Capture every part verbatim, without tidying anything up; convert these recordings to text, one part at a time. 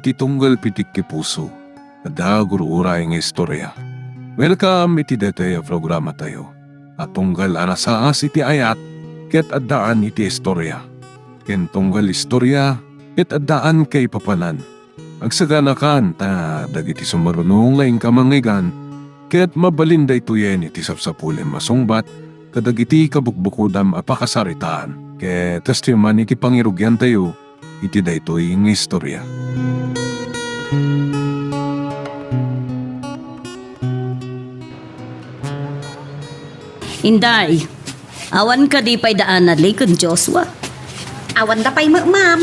ti tunggal pitik ti puso. Adda gur-uray nga istorya. Welcome iti daytoy a programatayo a tunggal a nasaas iti ayat ket addaan iti istorya, ken tunggal istorya ket addaan kaipapanan. Agsaganakan ta dagiti sumarunong nga inka mangngeggan ket mabalin daytoyen iti sapsapulem a sungbat kadagiti kabukbukodam a pakasaritaan. Ket kastoy man iti pangirugiantayo iti daytoy nga istorya. Inday, awan kadi pay da Anali ken Joshua? Awan da pay met, ma'am.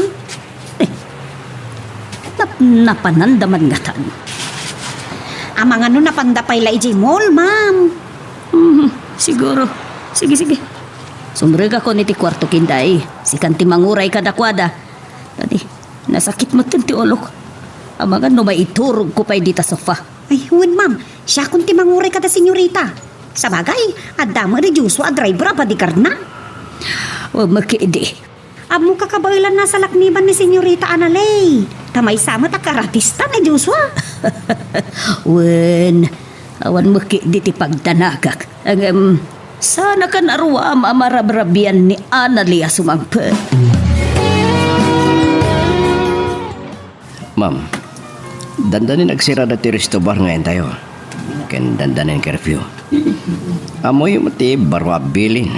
Eh, nap-, napananda man ngatan. Amangan no napanda pay la idiay mall, ma'am. Hmm, siguro. Sige, sige. Sumrekakon iti kuartok, Inday. Sikan ti manguray kadakuada. Kadi, nasakit metten ti ulok. Amangan no maiturogko pay dita sofa. Ay, wen, ma'am. Siakon ti manguray kada senyorita. Sabagay, adda met ni Joshua a driver a bodyguardna. Wen, makidi. Ammok a kabaelan a salakniban ni Senyorita Anali. Ta maysa met a karatista ni Joshua. Wen, awan makidi ti pagdanagak. Ngem, saankan a ruam a marabrabian ni Anali a sumangpet. Ma'am, dandanin agsirada ti resto bar nga entayo. Ken dandanin curfew. Ammoyo met ti baro a bilin.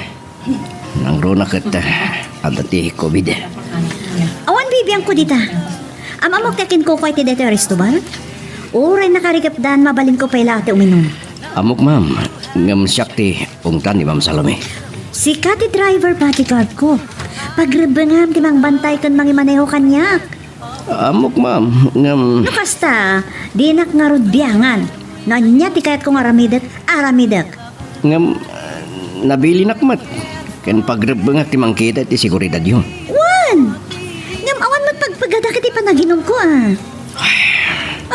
Nangruna ket, ah, adda ti covid. Awan bibiangko dita. Am-ammok ti akinkukua iti daytoy a resto bar? Uray nakarikepdan, mabalinko pay la ti uminum. Ammok, ma'am. Ngem siak ti ungtan ni Ma'am Salome. Sika ti driver bodyguard ko. Pagrebbengam ti mangbantay ken mangimaneho kaniak. Ammok, ma'am, ngem... No kasta, dinak ngarud biangan. No ania ti kayatko nga aramidek, aramidek. Ngem, ah, nabilinak met. Ken pagrebbengak ti mangkita iti seguridadyo. Wen! Ngem awan met pagpagadak iti panaginumko, a.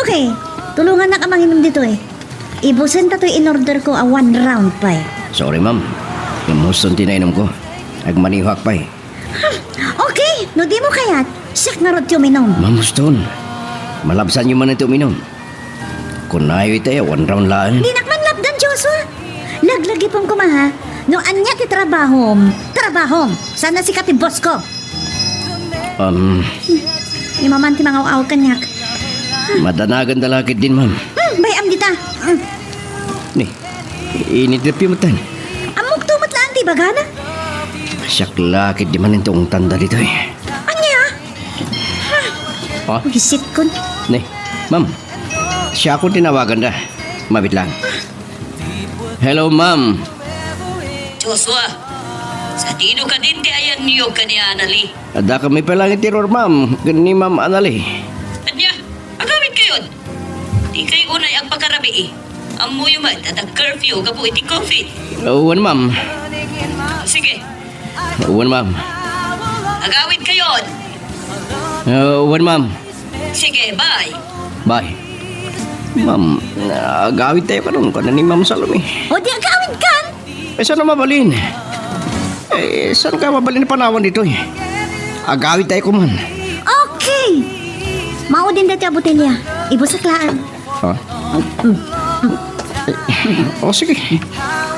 Okay, tulongannak a manginum ditoy. Ibusenta toy in-orderko a one round pay. Sorry, ma'am. Ngem huston ti nainumko. Agmanehoak pay. Hmm, okay, no dimo kayat, siak ngarud ti uminum. Ma'am Huston, malabsanyo man ti uminum. Kunayo itay a one round laeng. Dinak man lapdan, Joshua. Laglagipem koma, ha? No ania ti trabahom, trabahom. Saan a sika ti boss ko. Um, Imaman ti mangaw-aw kaniak. Madanaganda la ketdin, ma'am. Hmm, bay-am dita. Hmm. Ni, initepyo metten. Ammokto met laeng ti ibagana. Siak la ketdi manen ti ungtanda ditoy. Ania? Ha? Wisitkon. Ni, ma'am. Siakon ti nawaganda. Mabit lang. Hello, ma'am. Joshua, sadino kadin ti ayanyo ken ni Anali? Adda kami pay laeng iti ruar, ma'am, ken ni Ma'am Anali. Ania? Agawidkayon? Dikay unay agpakarabii. Ammoyo met a nag-curfew gapu iti covid. Wen, ma'am. Sige. Wen, ma'am. Agawidkayon. Wen, ma'am. Sige, bye. Bye. Ma'am, agawidtayo kanon, kuna ni Ma'am Salome. O di agawidkan? Eh, saan a mabalin? Eh, saan ka mabalin a panawan ditoy? Agawidtayo koman. Okay. Maudin dati a botelya. Ibusak laeng. Ha? O, sige.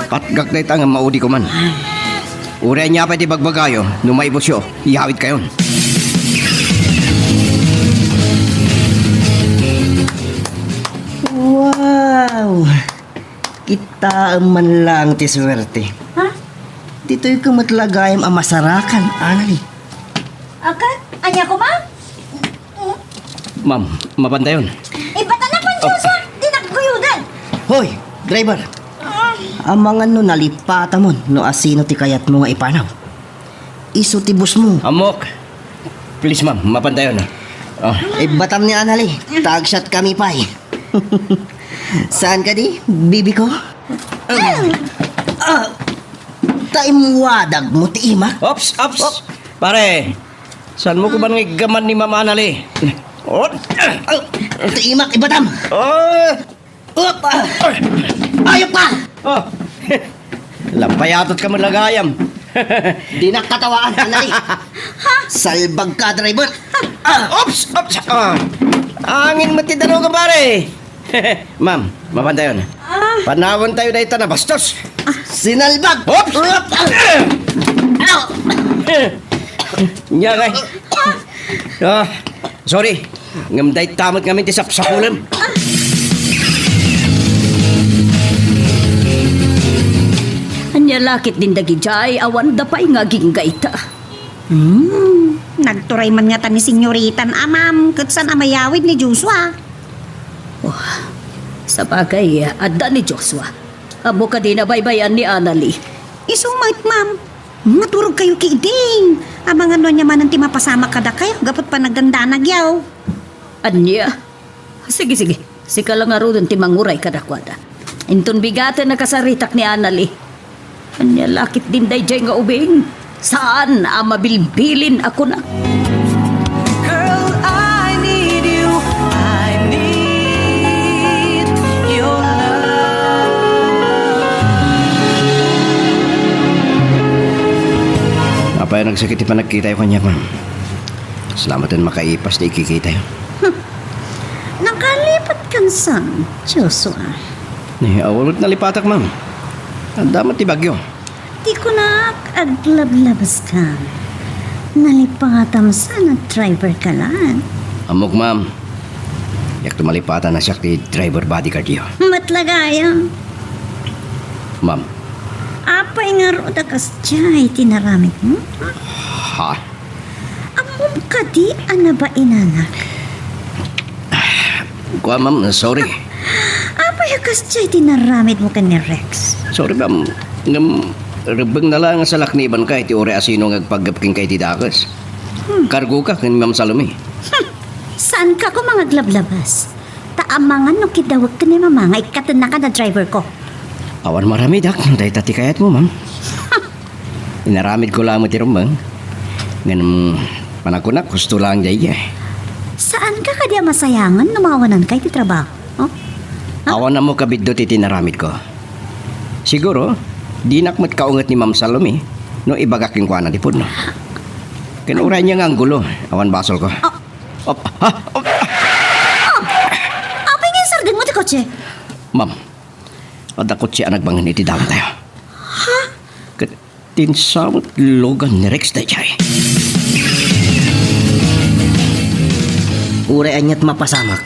Patgak dayta nga maudi koman. Uray ania pay ti bagbagayo, no maibusyo, iyawidkayon. Wow! Kitaem man laeng ti suerte. Ha? Ditoy ko met la gayam a masarakan, Anali. Aka? Ania koma? Ma'am, mapantayon. Ibatan na pon, Joshua! Di nagkuyudan! Hoy, driver! Ah. Amangan no nalipatamon no asino ti kayatmo nga ipanaw. Isu ti boss mo. Ammok! Please, ma'am, mapantayon. Ah. Ibbatam ni Anali, ta agsiat kami pay. Saan kadi, bibi ko? Ah, ta imwadag mo ti imak? Ops, ops! Op. Pare, saan mo ko man nga iggaman ni Ma'am Anali? Ot! Ah, ti imak, ibatam! Ah! Op! Ah! Ayop ka! Oh! Lampayatot ka man lagayam. Di nakatawaan, Anali. Ha? Salbag ka, driver. Ah! Ops! Ops! Ah! Angin met ti daruga, pare. Ma'am, mapantayon. Ah. Panawantayo dayta nabastos. Sinalbag! Oops! Aw! Nya kay. Ah, sorry. Ngem dayta met ngamin ti sapsapulem. Ania la ketdin dagidiay, awanda pay nga aginggayta. Hmm, nagturay man ngata ni Senyoritan a ma'am, ket saan a mayawid ni Joshua. Oh, sabagay, adda ni Joshua. Ammo kadi nabaybay-an ni Annalie? Isu met, ma'am. Naturogkayo ketdin. Amangan no ania manen ti mapasamak kadakayo, gapu ta panagdandanagyo. Ania? Sige, sige. Sika la ngaruden ti manguray kadakuada. Inton bigaten a kasaritak ni Annalie. Ania la ketdin daydiay nga ubing? Saan a mabilbilin a kuna? Girl, I need you. I need your love. Apay a nagsakit ti panagkitayo kaniak, ma'am? Salamaten makaipas ti ikikitayo. Hmm. Nakalipat kan saan, Joshua? Ni, awan met nalipatak, ma'am. Adda met ti bagyo. Ti kunak, aglablabaska. Nalipatam saan a driver ka laeng. Ammok, ma'am. Diakto malipatan a siak ti driver bodyguard yo. Met la gayam. Ma'am. Apay ngarud a kasdiay ti naramidmo? Ha? Ammom kadi a nabainanak? Kua, ma'am, sorry. Apay a kasdiay ti naramidmo ken ni Rex? Sorry, ma'am. Ngem, rebbengna laeng a salaknibanka iti uray a sino nga agpaggep kenka iti dakes. Hmm. Kargoka ken Ma'am Salome. Hmm. Saanka koma nga aglablabas. Ta amangan no kidawek ken ni Mama nga ikkatennaka a driverko. Awan maramidak, dayta ti kayatmo, ma'am. Inaramidko laeng ti rumbeng. Ngem panagkunak, husto laeng daydiay. Saanka kadi a masayangen no mawananka iti trabaho? Oh? Ha? Awan ammok a biddut iti inaramidko. Siguro, dinak met kaunget ni Ma'am Salome no ibagak kenkuana ti pudno. Ken uray ania nga anggulo, awan basolko. Oh. Op, ha? Op. Ah! Apay nga insardengmo ti kotse? Ma'am, adda kotse a nagbangen iti dalantayo. Ha? Ket ti insamet lugan ni Rex daydiay. Uray aniat mapasamak.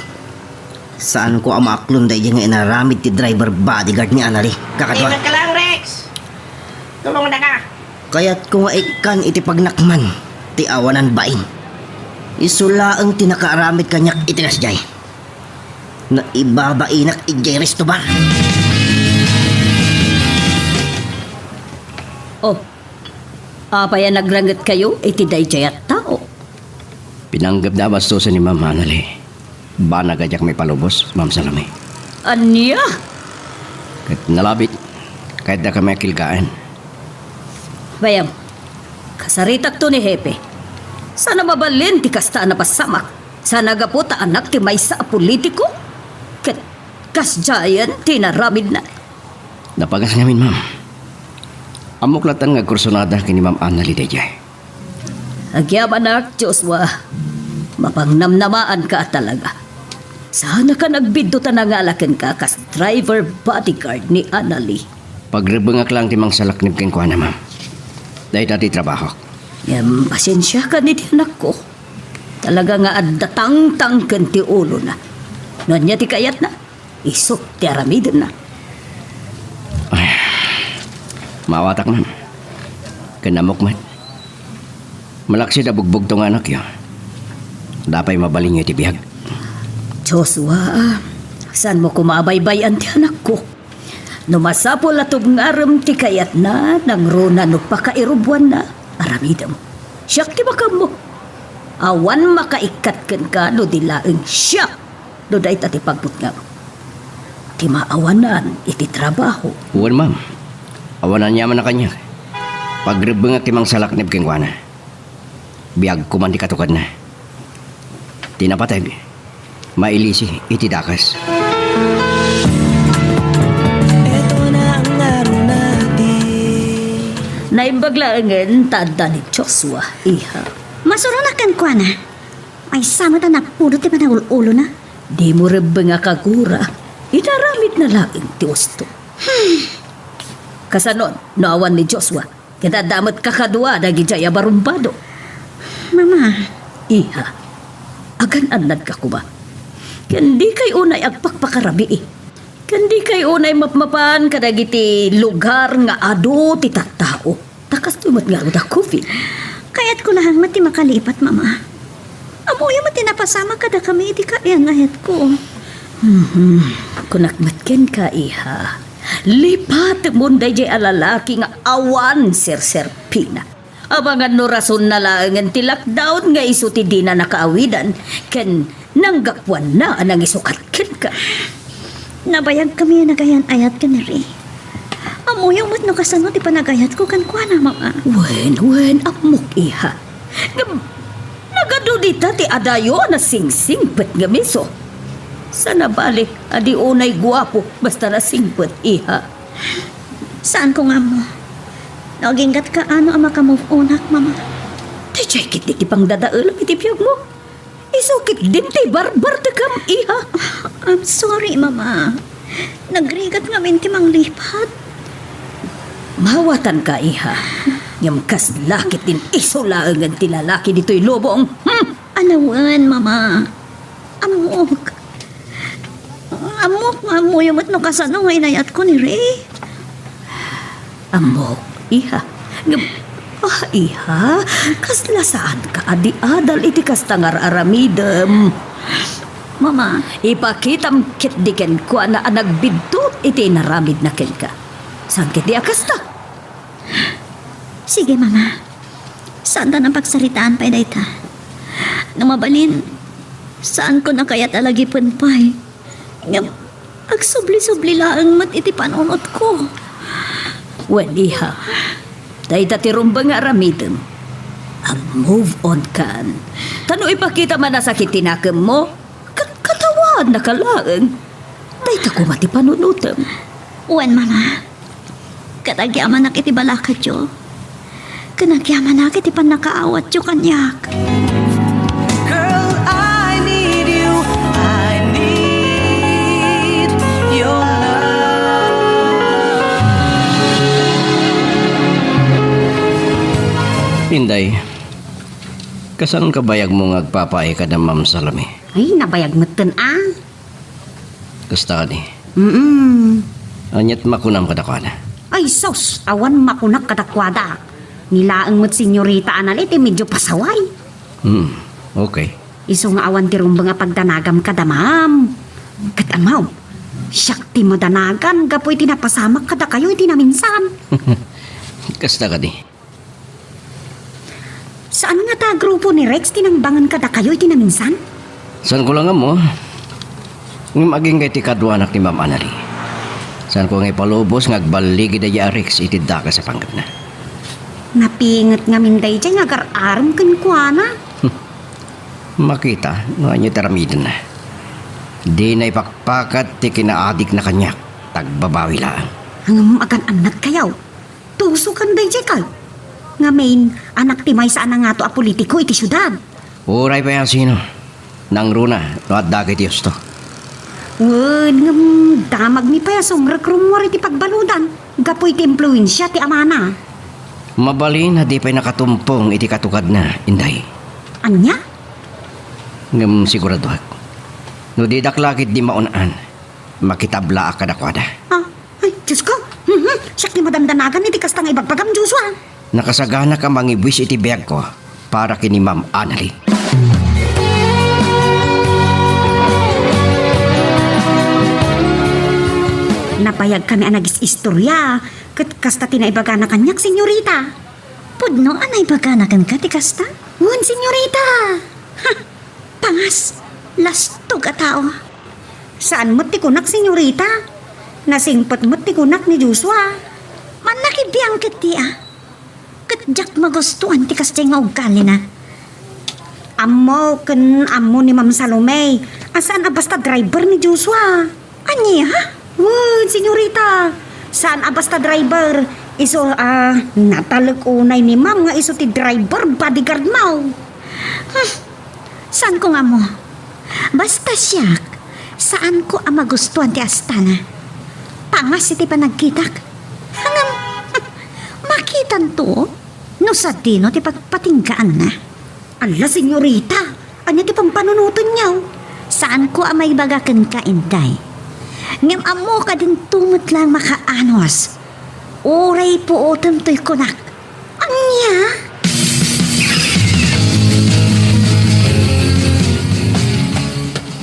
Saanko a maaklon daydiay nga inaramid ti driver bodyguard ni Annalie. Kakadua. Ingat ka lang, Rex! Tulongna ka! Kayatko nga ikkan iti pagnakman ti awanan bain. Isu laeng ti nakaaramid kaniak iti kasdiay. Naibabainak idiay resto bar. Oh, apay a nagrangetkayo iti daydiay a tao? Pinanggepda a bastosen ni Ma'am Annalie. Banag a diak maipalubos, Ma'am Salome. Ania? Ket nalabit, kayatdaka makilgaen. Bayam, kasaritakto ni Hepe. Saan a mabalin ti kasta a napasamak. Saan a gapu ta anak ti maysa a politiko? Ket kasdiayen ti inaramidna. Napagas ngamin, ma'am. Ammok latta nga agkursunada ken ni Ma'am Annalie daydiay. Agyamanak, Joshua. Mapangnamnamaanka a talaga. Saanaka nagbiddut a nangala kenka kas driver bodyguard ni Annalie. Pagrebbengak laeng ti mangsalaknib kenkuana, ma'am. Dayta ti trabahok. Ngem, pasensiakan iti anakko. Talaga nga adda tangtang ken ti ulona. No ania ti kayatna? Isu ti aramidenna. Ay, maawatak, ma'am. Ken ammok met. Malaksid a bugbugto nga anakyo. Adda pay mabalinyo iti biag. Joshua, saanmo koma a baybay-an ti anakko? No masapul a tubngarem ti kayatna, nangruna no pakairubuanna, aramidem. Siak ti makaammo. Awan makaikkat kenka no di laeng siak. No dayta ti pagbutngam, ti maawanan iti trabaho. Wen, ma'am. Awan aniaman a kaniak. Pagrebbengak ti mangsalaknib kenkuana. Biagko man ti katukadna. Ti napateg, mailisi iti dakes. Naimbag laengen ta adda ni Joshua, iha. Masuronak kenkuana. Ay, sa met a napudot ti panaul-ulona. Dimo rebbeng a kagura. Inaramidna laeng ti husto. Kasano no awan ni Joshua? Ket adda met kakadua dagidiay a barumbado. Mama. Iha, agan-annadka koma. Ken dikay unay agpakpakarabii. Ken dikay unay mapmapan kadagiti lugar nga adu ti tattao. Ta kastoy met ngarud a COVID. Kayatko laeng met ti makalipat, Mama. Ammoyo met ti napasamak kadakami iti kaiyan-ayatko. Mhm. Kunak met kenka, iha. Lipatemon daydiay a lalaki nga awan serserpina. Amangan no rasonna laengen ti lockdown nga isu ti dina nakaawidan ken nanggapuanna a nangisukat kenka. Nabayagkami a nagayan-ayat ken ni Ray. Ammoyo met no kasano ti panagayatko kenkuana, Mama. Wen, wen, ammok, iha. Ngem, nagadu dita ti adayo a nasingsingpet ngem isu. Saan a bale a di unay guapo basta nasingpet, iha. Saanko nga ammo. No aginggatka a no a maka-move on-ak, Mama. Daydiay ketdi ti pangdadaelam iti biagmo. Isu ketdin ti barbartekam, iha. I'm sorry, Mama. Nagrigat ngamin ti manglipat. Mawatanka, iha. Ngem kasla ketdin isu laengen ti lalaki ditoy lubong. Hmm? Anawen, Mama. Ammok. Ammok nga ammoyo met no kasano nga inayatko ni Ray. Ammok, iha. Ngem, ah, iha, kasla saanka a di adal iti kasta nga ar-aramidem. Mama. Ipakitam ketdi kenkuana a nagbiddut iti inaramidna kenka. Saan ketdi a kasta? Sige, Mama. Saantanan pagsaritaan pay dayta. No mabalin, saanko a kayat a lagipen pay. Ngem, agsubli-subli laeng met iti panunotko. Wen, iha, dayta ti rumbeng nga aramidem. Ag-move on kan. Ta no ipakitam a nasakit ti nakemmo, kat-, katawaannaka laeng. Dayta koma ti panunotem. Wen, Mama. Ket agyamanak iti balakadyo. Ken agyamanak iti pannakaawatyo kaniak. Girl, I need you. I need your love. Inday, kasano ka bayagmo nga agpapaay kada Ma'am Salome? Ay, nabayag metten a. Kasta kadi. Mm-mm. Aniat makunam kadakuada? Ay, sus! Awan makunak kadakuada. Ni laeng met Senyorita Anali ti medyo pasaway. Hmm, okay. Isu nga awan ti rumbeng a pagdanagam kada Ma'am. Ket ammo, siak ti madanagan gapu iti napasamak kadakayo iti naminsan. Kasta kadi. Saan ngata a grupo ni Rex ti nangbangen kadakayo iti naminsan? Saanko la nga ammo. Ngem agingga iti kaduanak ni Ma'am Anali. Saanko nga ipalubos nga agbaligi daydiay a Rex iti dakes a panggepna. Napinget ngamin daydiay nga agar-arem kenkuana. Makita no ania ti aramidenna. Dina ipakpakat ti kinaadikna kaniak, ta agbabawi laeng. Ngem agan-annadkayo. Tusokan daydiay kay. Ngamin, anak ti maysa a nangato a politiko iti siudad. Uray pay a sino. Nangruna no adda ket ti husto. Wen, ngem damagmi pay a sumrek rummuar iti pagbaludan gapu iti impluensia ti amana. Mabalin a di pay nakatumpong iti katugadna, Inday. Ania? Ngem siguradoak, no didak la ketdi maun-an, makitablaak kadakuada. Ah, ay, Diosko! Mhm, siak ti madandanagan iti kasta nga ibagbagam, Joshua. Nakasaganak a mangibuis iti biagko para ken ni Ma'am Anali. Nabayagkami a nagis-istoria, ket kasta ti naibagana kaniak, Senyorita. Pudno a naibagana kenka ti kasta? Wen, Senyorita! Ha! Pangas! Lastog a tao! Saan met ti kunak, Senyorita. Nasingpet met ti kunak ni Joshua. Mannakibiang ketdi a. Ket diak magustuan ti kasdiay nga ugalina. Ammo ken ammo ni Ma'am Salome a saan a basta driver ni Joshua. Ania? Wen, Senyorita, saan a basta driver. Isu a natalek unay ni Ma'am nga isu ti driver bodyguard mo. Hmm. Saanko nga ammo. Basta siak, saanko a magustuan ti astana. Pangas iti panagkitak. Ngem, makitanto no sadino ti pagpatinggaanna. Alla, senyorita, ania ti pampanunotenyo? Saanko a maibaga kenka, inday. Ngem ammo kadinto met laeng makaanus. Uray puotem toy kunak. Ania?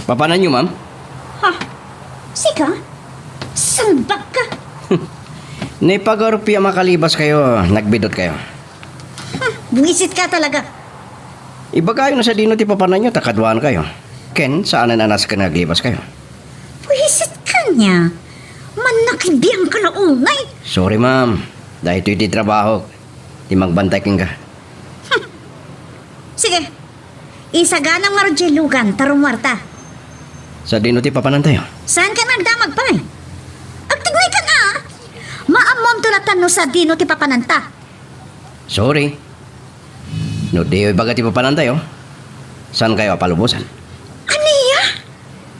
Papananyo, ma'am? Ha? Sika? Salbag ka? Naipagarupyo a makalibas kayo, nagbidot kayo. Hmm, buwisit ka talaga. Ibagayo no sadino ti papananyo ta kaduaan kayo. Ken saanen a nasken nga aglibas kayo. Buwisit ka nia. Mannakibbiang ka la unay. Sorry, ma'am. Daytoy ti trabaho. Ti magbantay kenka. Hmm. Sige. Isaganam ngarud diay lugan ta rumuarta. Sadino ti papanantayo? Saan ka nagdamag pay? Agtignay ka nga! Maammoam tulatan no sadino ti papananta. Sorry. No diyo ibaga ti papanantayo, saan kayo a palubosan? Ania?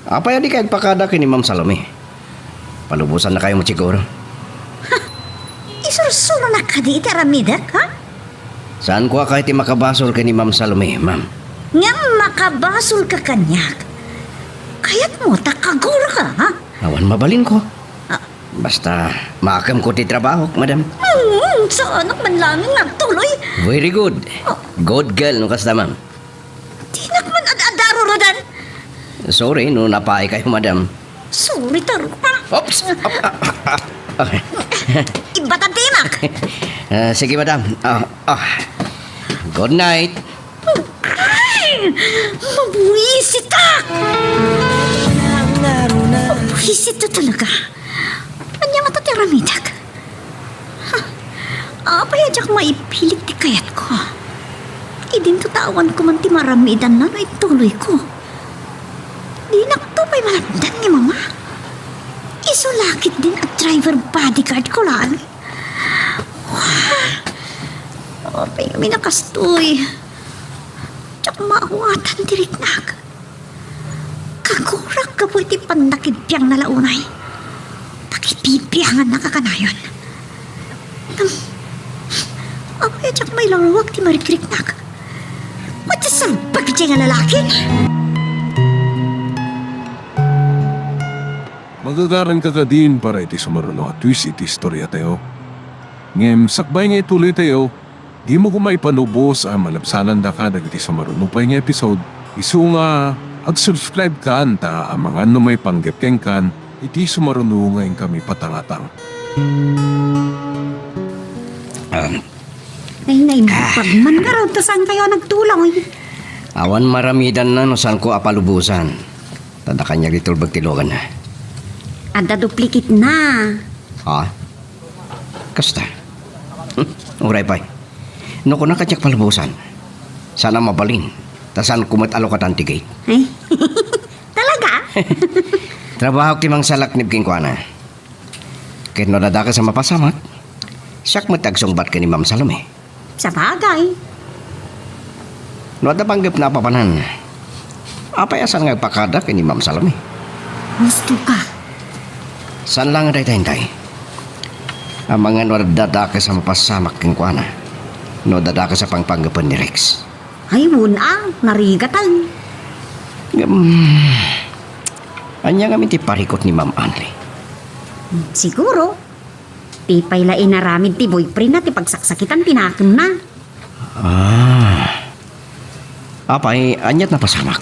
Apay a di kayo agpakada ken ni Ma'am Salome? Palubosan na kayo met siguro. Ha? Isursuro na kadi iti aramidek, ha? Saan ko a kayo ti makabasol ken ni Ma'am Salome, ma'am? Ngem makabasol ka kaniak. Kayat mo ta kagura ka, ha? Awan mabalin ko. Ah. Basta, maakem ko ti trabahok, madam. Hmm, saanak man laeng nga agtuloy. Very good. Oh. Good girl, no kasta, ma'am. Dinak man ad-adaro, Rodan. Sorry no napaay kayo, madam. Sorry, Taro. Oops! Ah, ah, ah, ah. Ibatag ti imak. Ah, sige, madam. Ah, ah. Good night. Ay! Mabuisit ka! Mabuisit ka talaga. Ania ngata ti aramidek? Ha? Apay a diak maipilit ti kayatko? Idinto ta awanko man ti maramidanna no ituloyko. Dinakto pay malapdan ni Mama. Isu la ketdin a driver bodyguard ko laeng. Apay ngamin a kastoy? Diak maawatan ti riknak. Kagurak gapu iti pannakibbiangna la unay. Pakibibianganna kakanayon. Ngem, apay a diak mailaruag ti marikriknak? Wadda salbag idiay nga lalaki? Magagaranka kadin para iti sumaruno a twist iti istoriatayo. Ngem sakbay nga ituloytayo, dimo koma ipalubos a malabsanandaka dagiti sumaruno pay nga episode, isu nga ag-subscribe kan ta amangan no maipanggep kenkan iti sumaruno nga inkami patangatang. Ah. Ay, naimbag man ngarud, ta saan kayo nagtuloy? Awan maramidanna no saanko a palubosan. Ta adda kaniak ti tulbek ti luganna. Adda duplicate na. Ha? Kasta? Hm, uray pay. No kunak a diak palubosan, saan a mabalin, ta saanko met a lukatan ti gate. Ay. Talaga? Trabahok ti mangsalaknib kenkuana. Ket no adda dakes a mapasamak, siak met ti agsungbat ken ni Ma'am Salome. Sabagay. No adda panggepna a papanan, apay a saan nga agpakada ken ni Ma'am Salome? Husto ka. Saan laeng dayta, inday? Amangan no adda dakes a mapasamak kenkuana, no adda dakes a pangpanggepen ni Rex. Ay, wen a, narigaten. Ngem, ania ngamin ti parikut ni Ma'am Anli? Siguro, ti pay la inaramid ti boyfriendna ti pagsaksakitan ti nakemna. Ah. Apay, aniat napasamak?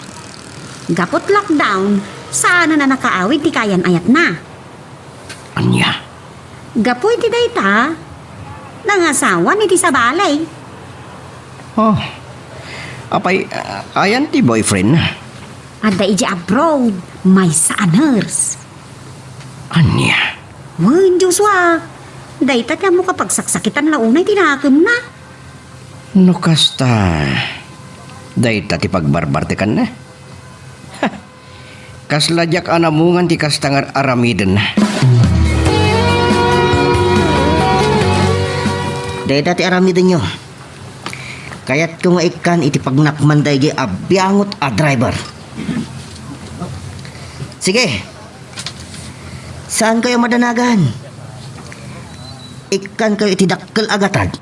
Gaput lockdown, saanen a nakaawid ti kayan-ayatna. Ania? Gapu iti dayta, nangasawan iti sabali. Oh. Apay, ah, ayan ti boyfriendna? Adda idiay abroad, maysa a nurse. Ania? Wen, Joshua. Dayta ti ammok a pagsaksakitan la unay ti nakemna. No kasta, dayta ti pagbarbartekanna. Kasla diak a namungan ti kasta nga ar-aramidenna. Dayta ti aramidenyo. Kayatko nga ikkan iti pagnakman daydi a biangot a driver. Sige. Saan kayo madanagan? Ikkan kayo iti dakkel a gatad.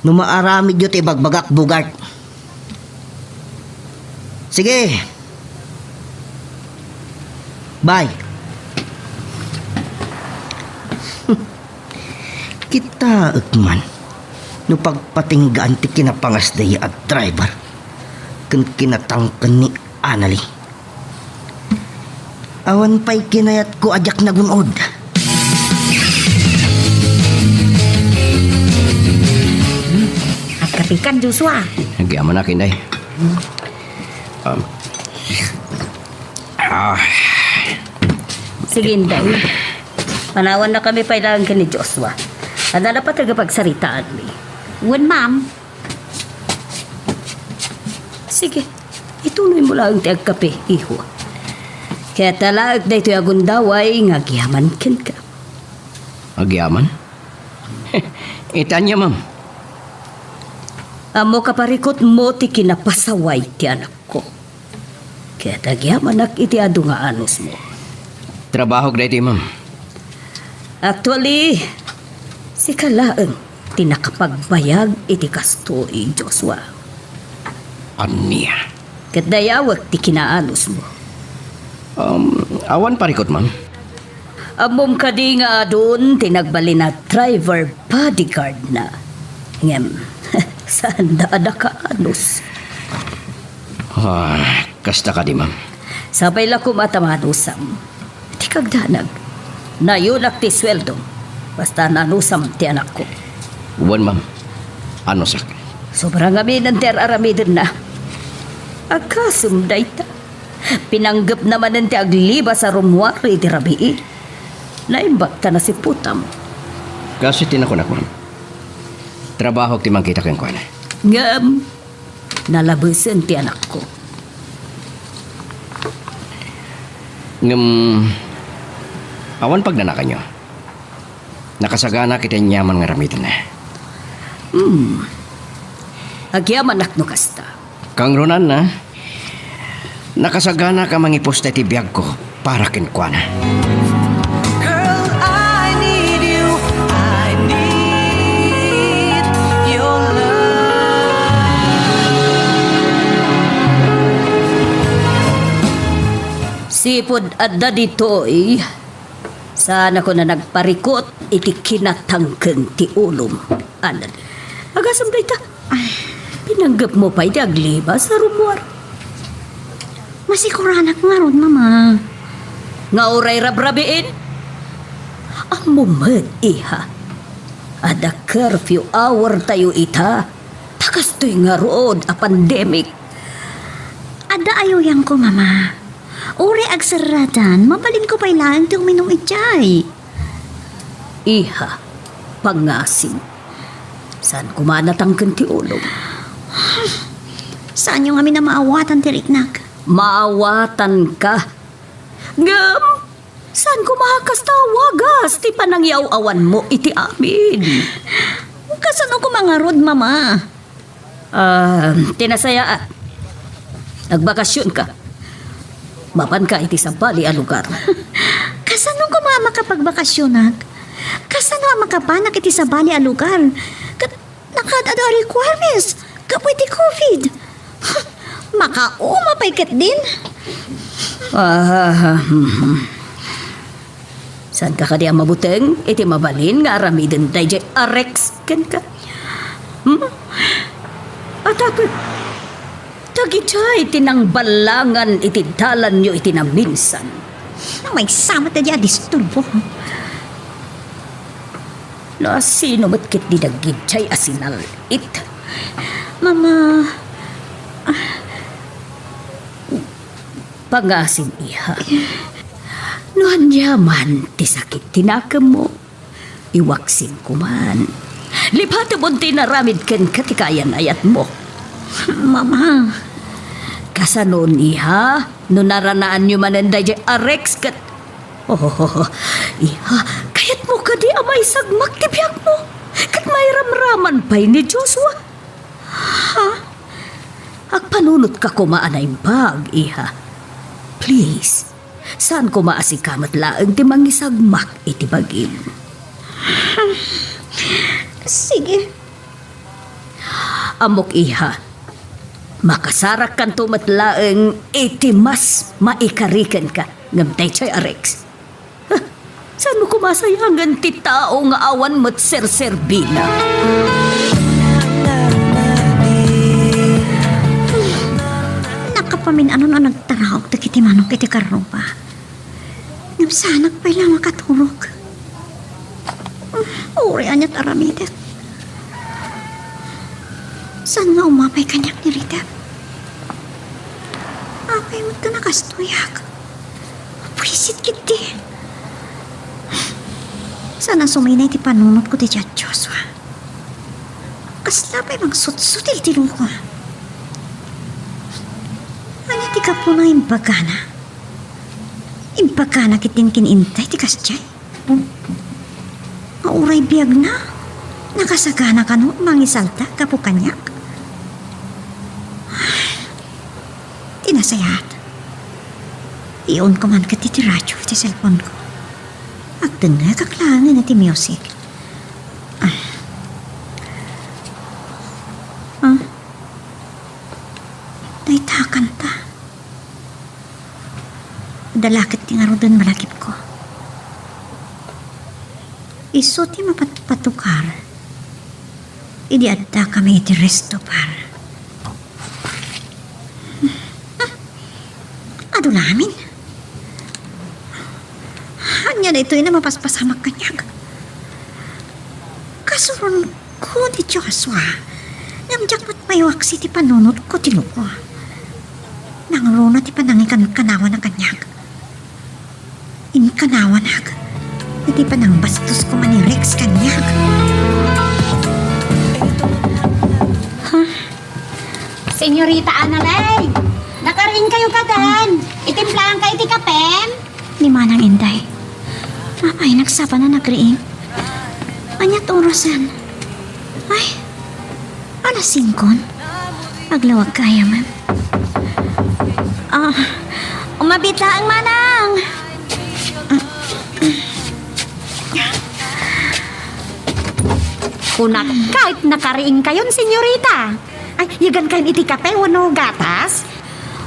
No maaramidyo ti ibagbagak, Bogart. Sige. Bye. Kitaek man no pagpatinggaan ti kinapangasda a driver ken kinatangken ni Anali. Awan pay kinayatko a diak nagun-od. Agkapikan, Joshua. Agyamanak, Inday. Um, ah, Sige, Inday. Panawannakami pay laeng ken ni Joshua. Adda napateg a pagsaritaanmi. Wen, ma'am. Sige, itunoymo laeng ti agkape, iho. Ket alaek daytoy a gundaway nga agyaman kenka. Agyaman? Ita ania, ma'am? Ammok a parikutmo ti kinapasaway ti anakko. Ket agyamanak iti adu nga anusmo. Trabahok daytoy, ma'am. Actually, sika laeng ti nakapagbayag iti kastoy, Joshua. Ania? Ket dayawek ti kinaanusmo. Um, awan parikut, ma'am. Ammom kadi nga adun ti nagbalin a driver bodyguard na? Ngem, saanda a nakaanus. Ah, kasta kadi, ma'am? Sapay la koma ta maanusam. Ti kagdanag, nayonak ti sueldo. Basta naanusam ti anakko. Wen, ma'am. Anusak. Sobra ngamin ti ar-aramidenna. Agasem dayta. Pinanggepna manen ti aglibas a rummuar iti rabii. Naimbag ta nasiputam. Kas iti nakunak, ma'am. Trabahok ti mangkita kenkuana. Ngem, nalabesen ti anakko. Ngem, awan pagnanakanyo. Nakasaganak iti aniaman nga aramidna. Hmm. Agyamanak no kasta. Kangrunanna, nakasaganak a mangipusta iti biagko para kenkuana. Girl, I need you. I need your love. Sipud adda ditoy, saanakon a nagparikut iti kinatangken ti ulom. Anan, agasem dayta. Ay. Pinanggepmo pay ti aglibas a rummuar. Masikuranak ngarud, Mama. Nga uray rabrabiin? Ammom met, iha. Adda curfew hour tayo ita. Ta kastoy ngarud a pandemic. Adda ayuyanko, Mama. Uray agserradan, mabalinko pay laeng ti uminum idiay. Iha, pangasim. Saan koma a natangken ti ulom? Saanyo ngamin a maawatan ti riknak? Maawatan ka. Ngem, saan koma a kasta a wagas ti panangiaw-awanmo iti amin? Kasano koma ngarud, Mama? Ah, ti nasayaat. Nagbakasion ka. Mapan ka iti sabali a lugar. Kasano koma a makapagbakasionak? Kasano a makapanak iti sabali a lugar? Ket nakaad-adu a requirements gapu iti covid. Makauma pay ketdin. Ah, hmm. Saanka kadi a mabuteng iti mabalin nga aramiden daydiay a Rex kenka? Hmm? Atak, dagidiay ti nangballangan iti dalanyo iti naminsan. Maysa met daydiay a disturbo. No asino met ketdi dagidiay a sinal-it? Mama, ah, Pangasim, iha. No aniaman ti sakit ti nakemmo, iwaksin koman. Lipatemon ti inaramid kenka ti kaayan-ayatmo. Mama. Kasanon, iha, no naranaanyo manen daydiay a Rex ket, oh, iha, kayatmo kadi a maisagmak ti biagmo ket mairamraman pay ni Joshua? Agpanunotka koma a naimbag, iha. Please, saan koma a sika met laeng ti mangisagmak iti bagim. Sige. Ammok, iha. Makasarakkanto met laeng iti mas maikari kenka. Ngem daytoy a Rex. Huh, saanmo koma sayangen ti tao nga awan met serserbina? Nakapamin-anon a nagtaraok dagiti manok iti karruba. Ngem saanak pay la makaturog. Uray aniat aramidek. Saan nga umapay kaniak ni Rita? Apay met ta nakastoyak? Buisit ketdi. Saan a suminay ti panunotko ti Joshua. Kasla pay mangsutsut iti loko. Ania ti gapuna imbagana? Imbagana ketdin ken Inday ti kasdiay? Nga uray biagna, nakasagana kano mangisalta gapu kaniak? Ti nasayaat, iunko man ketdi ti radio iti cellphone-ko. Agdengngekak laengen iti music. Ah. Ah. Dayta a kanta. Adda la ketdi ngaruden malagipko. Isu ti mapatpatukar idi addakami iti resto bar. Adu la amin. Ania daytoy a mapaspasamak kaniak? Kasuronko ni Joshua, ngem diak met mayawaksi ti panunotko ti loko. Nangruna ti panangikankanawana kaniak. Inkanawanak iti panangbastosko man ni Rex kaniak. Ha? Senyorita Analay, nakariingkayo kadi? Itimplaanka iti kapem? Ni Manang Inday. Apay, nagsapa na nagriing? Ania't orasen? Ay, alas singkon? Aglawag kaya man. Ah, umabiit laeng, Manang! Kunak, kahit nakariingkayon, senyorita. Ay, yagankayon iti kape wenno gatas?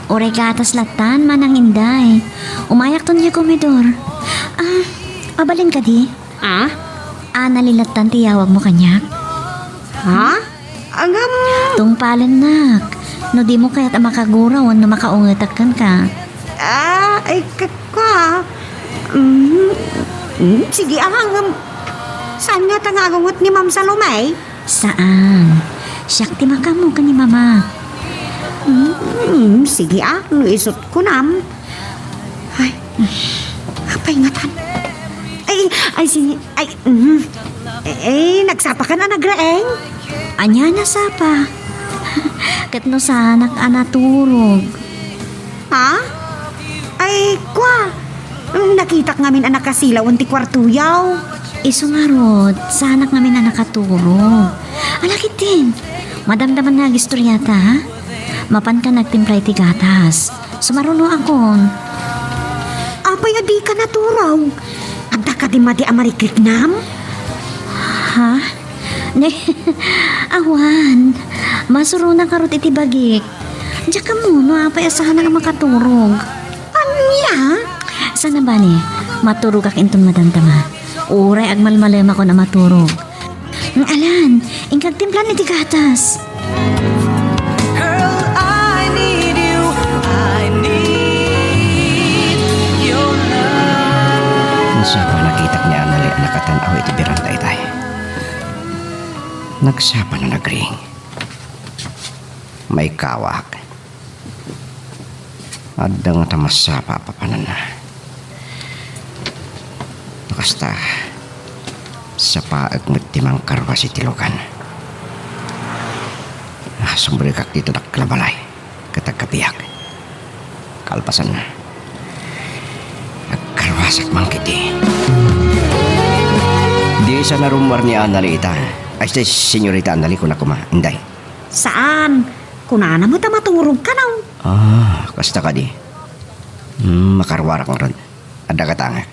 Uray gatas lattan, Manang Inday. Umayakton iti komedor. Ah, mabalin kadi? Ah? Anali lattan ti yawagmo kaniak? Ha? Agam. Tungpalennak. No dimo kayat a makagura wenno makaungetak kenka. Ah, ay, ka-, ka-, mm, mm, sige, ah, agam. Saan nga ta nga agunget ni Ma'am Salome? Saan. Siak ti makaammo ken ni Mama. Mm, sige, ah, no isut kunam. Ay, apay ngatan? Ay, ay, si, ay, mm. Eh, eh, nagsapa ka na, nagraeng? Ania a nasapa? Ket no saanak a naturog. Ha? Ay, kua, nakitak ngamin a nakasilawen ti kuartoyaw. Isu ngarud, saanak ngamin a nakaturog. Ala ketdin, madamdaman nga agistoriata, ha? Mapanka nagtimpla iti gatas. Sumarunoakon. Apay a dika naturog? Adda kadi madi a marikriknam? Ha? Ne, awan. Masuronak ngarud iti bagik. Diak ammo no apay a saanak a makaturog. Ania? Sana bale, maturogak inton madamdama. Uray agmalmalemakon a maturog. Alan, inka agtimpla iti gatas. Girl, I need you. I need your love. Nagsapa nakitak ni Anali a nakatan-aw iti beranda itay. Nagsapa na nagriing. Maikawak. Adda ngata masapa a papananna. No kasta, sapaek met ti mangkarwas iti lugan. Ah, sumrekak dita dakkel a balay ket agkapiak. Kalpasanna, agkarwasak man ketdi. Di sa narummuar ni Anali ita. Ay, si Senyorita Anali, kuna koma, Inday. Saan. Kunana met a maturog kano. Ah, kasta kadi. Hmm, makaruarak ngarud. Adda katangak.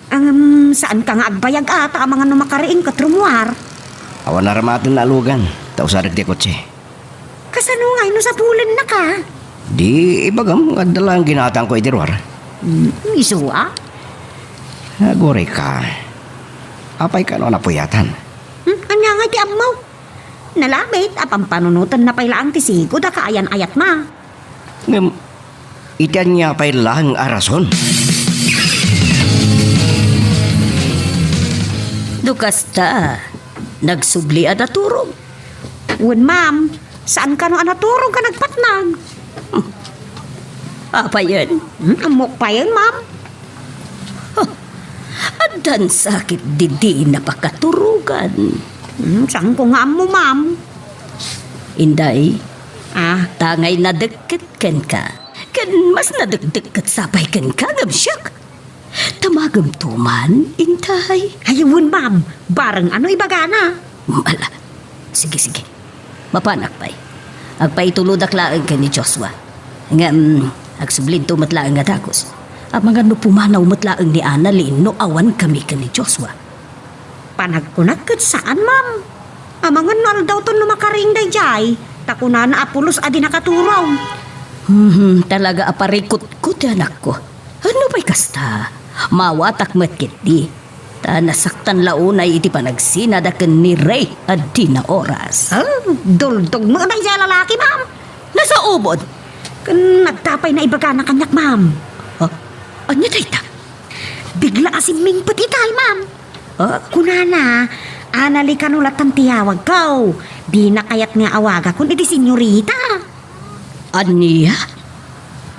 Ngem, saanka nga agbayag a ta amangan no makariing ket rumuar? Awan aramaten nga alugan, ta usadek ti kotse. Kasano ngay no sapulennaka? Di ibagam nga adda laeng ginatangko iti ruar. Hmm, isu a? Aguray ka. Apay kano a napuyatan? Hmm, ania ngay ti ammo? Nalabit a pampanunotenna pay laeng ti sigud a kaayan-ayatna. Ngem, iti ania pay laeng a rason? No kasta, nagsubli a naturog. Wen, ma'am. Saan kano a naturog a nagpatnag? Apayen? Hmm, ammok payen, ma'am. Huh, addan sakit didi napakaturogan. Hmm, saanko nga ammo, ma'am. Inday, ah, tangay nadekket kenka. Ken mas nadekdekket sapay kenka ngem siak. Tamagemto man, intay. Ay, wen, ma'am. Bareng ano ibagana? Ala. Sige, sige. Mapanak pay. Agpaitulodak laeng ken ni Joshua. Ngem, agsublinto met laeng a dagus. Amangan no pumanaw met laeng ni Annalie no awan kami ken ni Joshua. Panagkunak ket saan, ma'am. Amangan no aldawton no makariing daydiay, ta kunana a pulos a di nakaturog. Hmm, talaga a parikutko ti anakko. Ano pay kasta? Mawatak met ketdi. Ta nasaktan la unay iti panagsinada ken ni Ray a dina oras. Ah, duldog met daydiay a lalaki, ma'am. Nasaubon? Ken adda pay naibagana kaniak, ma'am. Ha? Ania dayta? Bigla a simmingpet itay, ma'am. Ah? Kunana, Annalie kano latta ti awagko. Dina kayat nga awagakon iti senyorita. Ania?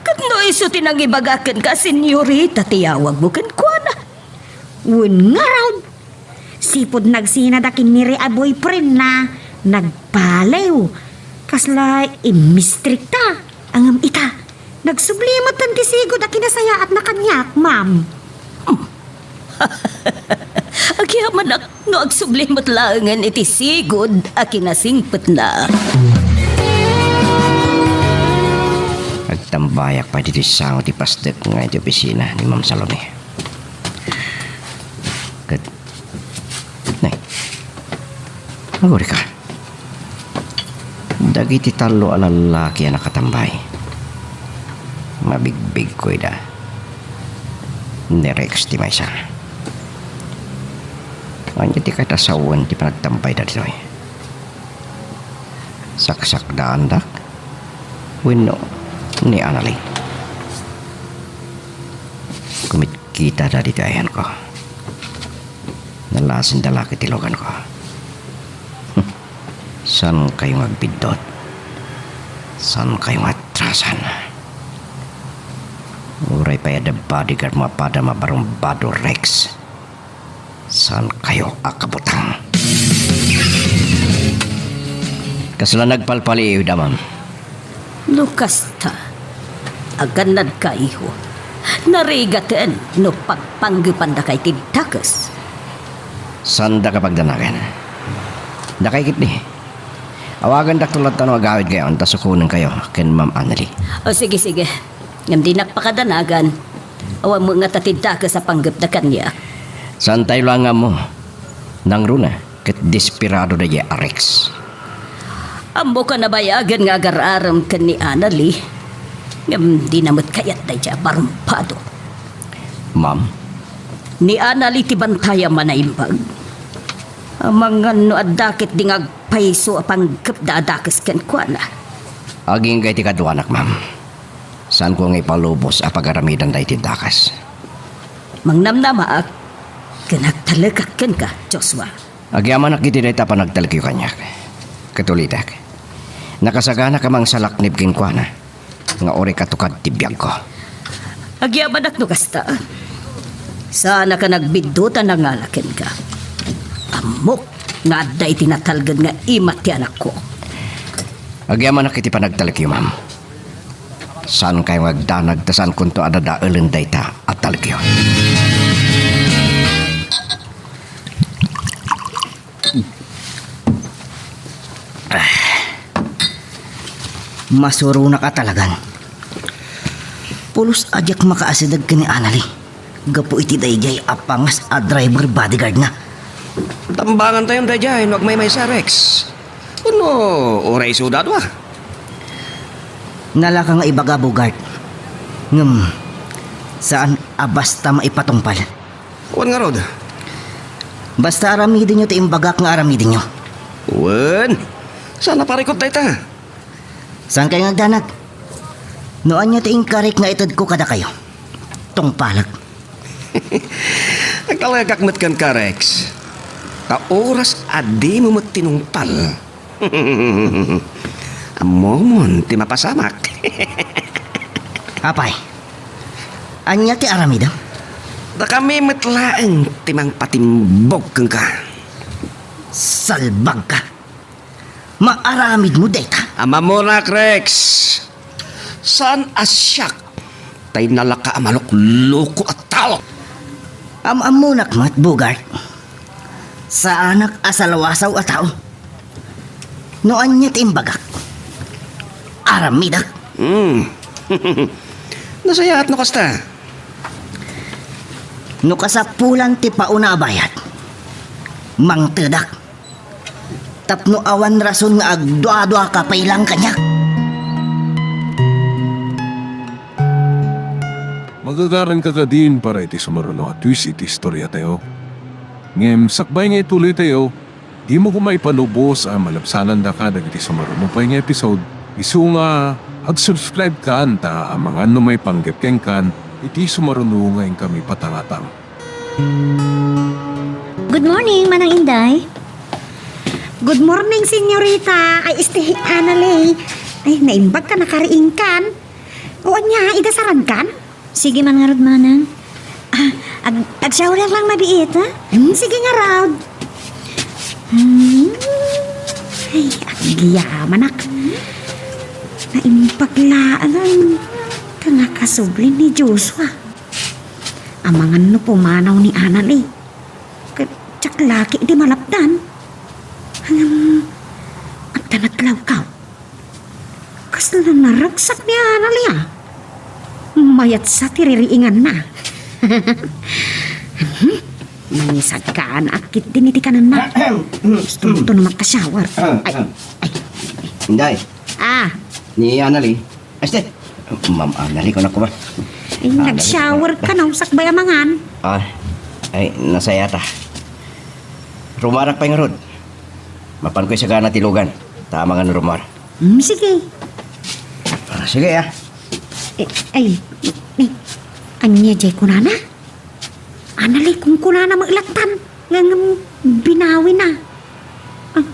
Ket no isu ti nangibaga kenka, senyorita ti awagmo kenkuana? Wen ngarud. Sipud nagsinada ken ni Ray a boyfriendna, nagbaliw. Kasla immistrikta. Ngem ita, nagsubli metten ti sigud a kinasayaatna kaniak, ma'am. Agyamanak no agsubli met laengen iti sigud a kinasingpetna. Agtambayak pay ditoy sango ti pasdek nga iti opisina ni Ma'am Salome. Ket, nay, agurika. Dagiti tallo a lallaki a nakatambay, mabigbigko ida. Ni Rex ti maysa. Ania ti katasawen ti panagtambayda ditoy? Saksakdaandak wenno ni Annalie? Kumitkitada ditoy ayanko. Nalasenda la ket ti luganko. Saankayo nga agbiddut? Saankayo nga atrasan? Uray pay adda bodyguard mo a pada mabarumbado, Rex. Saankayo a kabutang? Kasla nagpalpaliiwda, ma'am? No kasta, agannadka, iho. Narigaten no pagpanggepandaka iti dakes. Saandaka pagdanagan. Dakay ketdi. Awagandakto latta no agawidkayon ta sukonenkayo ken Ma'am Annalie. O, sige, sige. Ngem dinak pakadanagan. Awan met ngata ti dakes a panggepda kaniak. Saantayo la nga ammo. Nangruna ket desperado daydiay a Rex. Ammok a nabayagen nga agar-arem ken ni Annalie, ngem dina met kayat daydiay a barumbado. Ma'am? Ni Annalie ti bantayam a naimbag. Amangan no adda ketdi nga agpayso a panggepda a dakes kenkuana. Agingga iti kaduanak, ma'am. Saanko nga ipalubos a pagaramidanda iti dakes. Mangnamnamaak ken agtalekak kenka, Joshua. Agyamanak iti dayta a panagtalekyo kaniak. Ket ulitek, nakasaganak a mangsalaknib kenkuana nga uray katukad ti biagko. Agyamanak no kasta. Saanak a nagbiddut a nangala kenka. Ammok nga adda iti natalged nga ima ti anakko. Agyamanak iti panagtalekyo, ma'am. Saankayo nga agdanag ta saankonto a dadaelen dayta a talekyo. Masuronak a talagan. Pulos a diak makaasideg ken ni Annalie gapu iti daydiay a pangas a driver bodyguardna. Tambangantayon daydiay no agmaymaysa, Rex. Wenno uray isuda a dua? Nalaka nga ibaga, Bogart. Ngem, saan a basta maipatungpal. Wen ngarud? Basta aramidenyo ti imbagak nga aramidenyo. Wen, saan a parikut dayta? Saan kayo nga agdanag? No ania ti inkarik nga itedko kadakayo, tungpalek. Agtalagak met kenka, Rex. Ta oras a dimo met tinungpal, ammomon ti mapasamak. Apay, ania ti aramidem? Dakami met laeng ti mangpatimbog kenka. Salbagka. Maaramidmo dayta? Ammonak, Rex. Saan a siak tay nalaka a malukloko a tao. Am-ammonak met, Bogart. Saanak a salwasaw a tao. No ania ti imbagak, aramidek. Hmm. Nasayaat no kasta. No kasapulan ti pauna a bayad, mangtedak. Tapno awan rason nga agduaduaka pay lang kaniak. Magagaranka kadin para iti sumaruno a twist iti istoriatayo. Ngem sakbay nga ituloytayo, dimo koma ipanubos a malabsanandaka dagiti sumaruno pay nga episode. Isu nga, ag-subscribe kan ta amangan no maipanggep kenkan iti sumaruno nga inkami patangatang. Good morning, Manang Inday. Good morning, senyorita. Ay, este, Annalie. Ay, naimbag ka, nakariingkan. O ania, idasaran kan? Sige man ngarud, Manang. Ah, ag-, ag-shower lang mabiit, ha? Hmm, sige ngarud. Hmm. Ay, agyamanak. Naimbag laeng. Kangakasubli ni Joshua. Amangan no pumanaw ni Annalie. Ket diak la ketdi malapdan. Ngem, adda naglawkaw. Kasla naragsak ni Annalie, a. Mayatsa ti ririinganna. Mangisaganaak ketdin iti kanenna. Gusto mo to naman ka-shower. Ay, ay. Inday. Ah. Ni Annalie. Este, Ma'am Annalie, kunak koma. Ay, Annalie, nag-shower ka, no? Sakbay amangan. Ah, ay, nasayata. Rumarak pay ngarud. Mapanko isagana ti lugan. Ta amangan rumarak. Hmm, sige. Ah, sige, ah. Eh, ay, eh, ania jay kunana? Annalie, kunkunana met lattan, ngem binawina. Ah,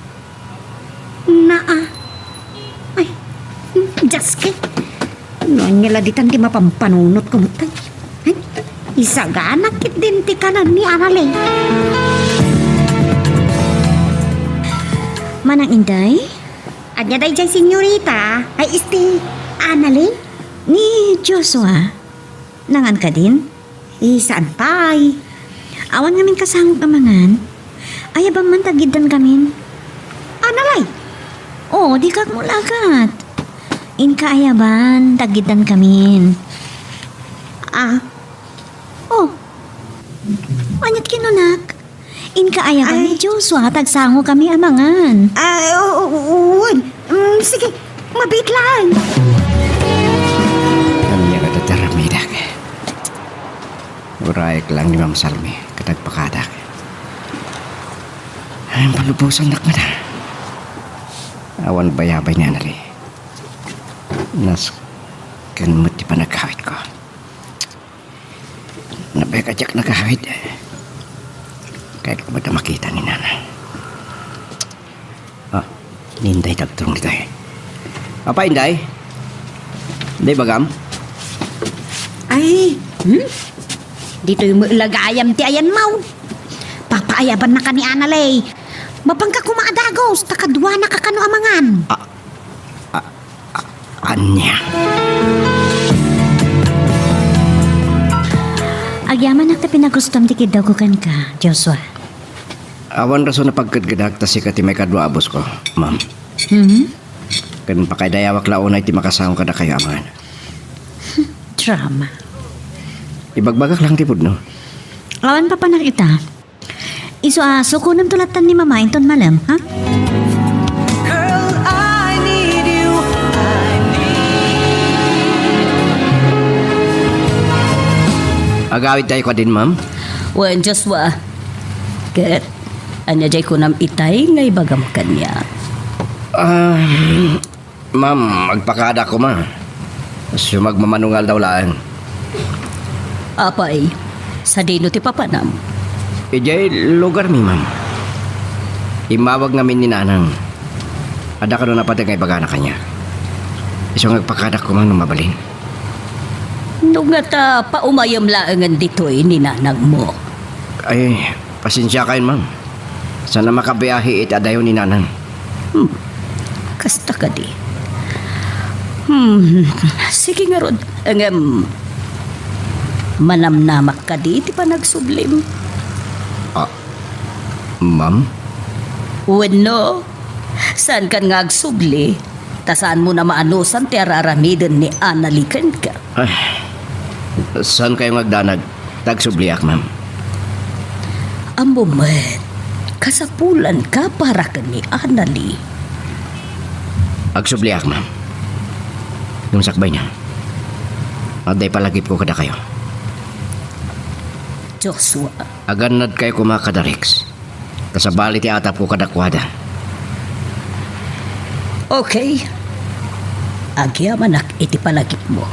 naa. Ay, Diyos ko. No ania la ditan ti mapampanunotko met, ay. Ay, isagana ketdin ti kanen ni Annalie. Manang Inday? Ania daydiay, senyorita? Ay, este, Annalie? Ni Joshua. Nangan kadin? Eh, saan pay? Awan ngamin kasangok a mangan. Ayabam man ta aggiddan kamin. Annalie? Oo, dika agmulagat. Inka ayabam ta aggiddan kamin. Ah. Oh. Aniat kinunak? Inka ayabam ni Joshua ta agsango kami a mangan. Ah, oo, oo, wen. Mm, sige, mabiit laeng. Ania nga dataramidek? Urayek lang ni Ma'am Salmi ket agpakadak. Ay, palubosannak met. Awan bayabay ni Annalie. Nasken met ti panagkawitko. Nabek a diak nagawid. Kayatko met a makita ni Nana. Ah, ni Inday ti agturong ditoy. Apay, Inday? Inday, ibagam? Ay, hmm? Ditoy met la gayam ti ayanmaw. Papaayabannaka ni Annalie. Mapanka koma a dagus, ta kaduanaka kano a mangan. Ah, ah, ah, ania? Agyamanak ta pinagustom ti kiddawko kenka, Joshua. Awan rason a pagkedkedak ta sika ti maikadua a boss ko, ma'am. Hmm? Ken pakaidayawak la unay ti makasango kadakayo amangan. Drama. Ibagbagak lang ti pudno. Awan papanak ita. Isu a sukonem to lattan ni Mama inton malem, ha? Girl, I need you. I need. Agawid tayo kadin, ma'am? Wen, Joshua. Ket, ania jay kunam itay nga ibagam kaniak? Ah, Ma'am, agpakada koma. Sumagmamano nga aldaw laeng. Apay, sadino ti papanam? Idiay lugarmi, ma'am. Immawag ngamin ni Nanang. Adda kano napateg nga ibagana kaniak. Isu nga agpakada koma no mabalin. No ngata, paumayem laengen ditoy ni nanangmo. Ay, pasensiakayon, ma'am. Saan a makabiahe iti adayo ni Nanang. Hmm. Kasta kadi. Hmm. Sige ngarud. Ngem, manamnamak kadi ti panagsublim? Ah, ma'am? Wenno, saankan nga agsubli, ta saanmo a maanusan ti ar-aramiden ni Anali kenka. Ay, saankayo nga agdanag? Ta agsubliak, ma'am. Ammom met, kasapulanka para ken ni Anali. Agsubliak, ma'am. Ngem sakbayna, adda ipalagipko kadakayo. Joshua. Agannadkayo koma kada Rex. Ta sabali ti atapko kadakuada. Okay. Agyamanak iti palagipmo.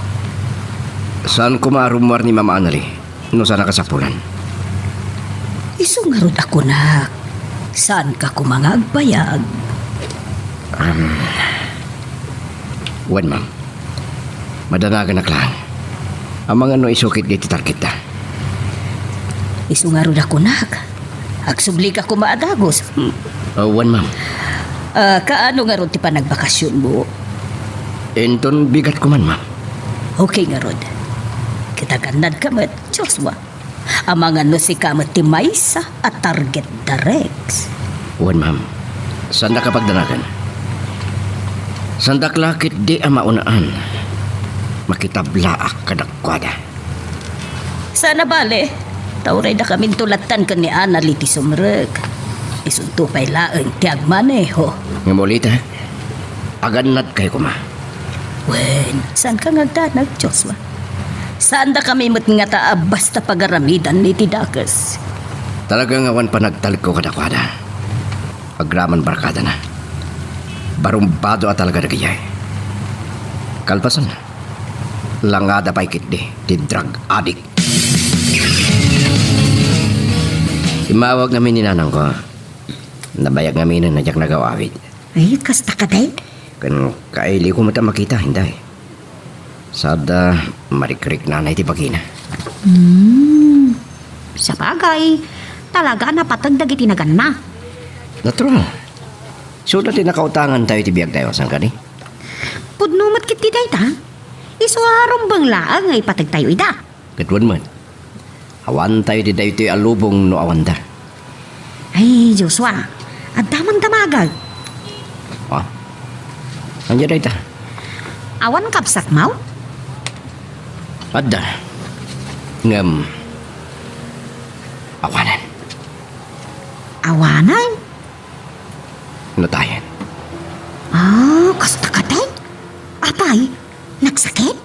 Saan koma a rummuar ni Ma'am Anali no saan a kasapulan? Isu ngarud a kunak, saanka koma nga agbayag? Um, wen, ma'am. Madanaganak laeng. Amangan no isu ketdi ti targetta. Isu ngarud a kunak, agsublika koma a dagus. Hmm. Ah, wen, ma'am. Ah, kaano ngarud ti panagbakasionmo? Inton bigat koman, ma'am. Okay ngarud. Ket agannadka met, Joshua. Amangan no sika met ti maysa a target da Rex. Wen, ma'am. Saandaka pagdanagan. Saandak la ketdi a maunaan. Makitablaak kadakuada. Saan a bale, ta uray dakaminto lattan ken ni Anali ti sumrek. Isunto pay laeng ti agmaneho. Ngem ulita, agannadkayo koma. Wen, saanka nga agdanag, Joshua? Saandakami met ngata a basta pagaramidan iti dakes. Talaga nga awan panagtalekko kadakuada. Agraman barkadana. Barumbado a talaga dagijay. Kalpasanna, langada pay ketdi ti drug addict. Immawag ngamin ni nanangko. Nabayag ngaminen a diak nagaw-awid. Ay, kasta kadi? Ken kailiwko met a makita, inday. Sada marikriknana iti bagina. Hmm. Sabagay, talaga a napateg dagiti naganna. Natural. Isuda ti nakautangantayo iti biagtayo, saan kadi? Pudno met ketdi dayta. Isu a rumbeng laeng nga ipategtayo ida. Ket wen met, awantayo iti daytoy a lubong no awanda. Ay, Joshua, adda man damagek. Ah? Ania dayta? Awan kabsatmo? Adda. Ngem, awanen. Awanen? Natayen. Ah, kasta kadi? Apay, nagsakit?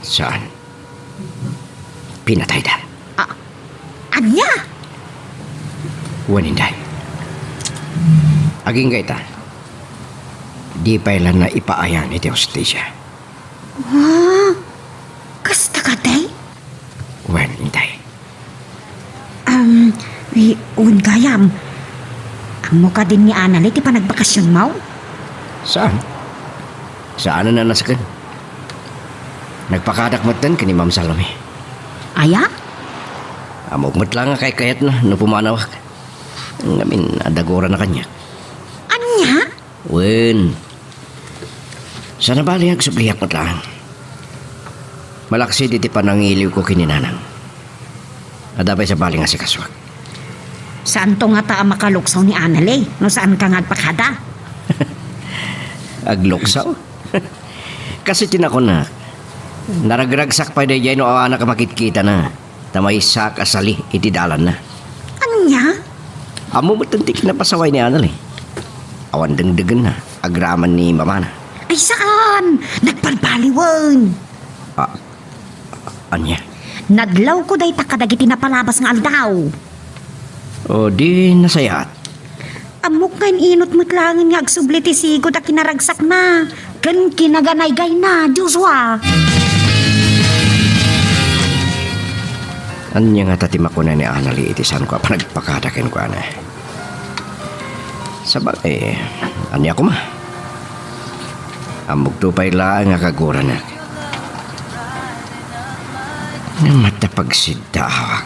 Saan? Pinatayda. Ah, ania? Wen, inday. Agingga ita, di pay la naipaayan iti hustisia. Ah, kasta kadi? Wen, inday. Um, wi-, wen gayam. Ammo kadin ni Anali ti panagbakasionmo? Saan? Saanen a nasken. Nagpakadak metten ken ni Ma'am Salome. Aya? Ammok met la nga kaykayatna no pumanawak. Ngamin, adda gurana kaniak. Ania? Wen. Saan a bale nga agsubliak met laeng. Malaksid iti panangiliwko ken ni Nanang. Adda pay sabali nga asikasuak. Saanto ngata a makaluksaw ni Anali no saanka nga agpakada? Agluksaw? Kas iti nakunak, naragragsak pay daydiay no awanak a makitkitana, ta maysaak a sali iti dalanna. Ania? Ammo met ti kinapasaway ni Anal, eh. Awan dengdegenna, agraman ni mamana. Ay, saan? Nagbalbaliwen. Ah, ania? Nadlawko dayta kadagiti napalabas nga aldaw. O, di nasayaat. Ammok nga in-inut met laengen nga agsubli ti sigud a kinaragsakna ken kinaganaygayna, Joshua. Ania ngata ti makuna ni Anali iti saanko a panagpakada kenkuana? Sabagay, ania koma? Ammokto pay laeng a kaguranak. Ngem adda pagsiddaawak.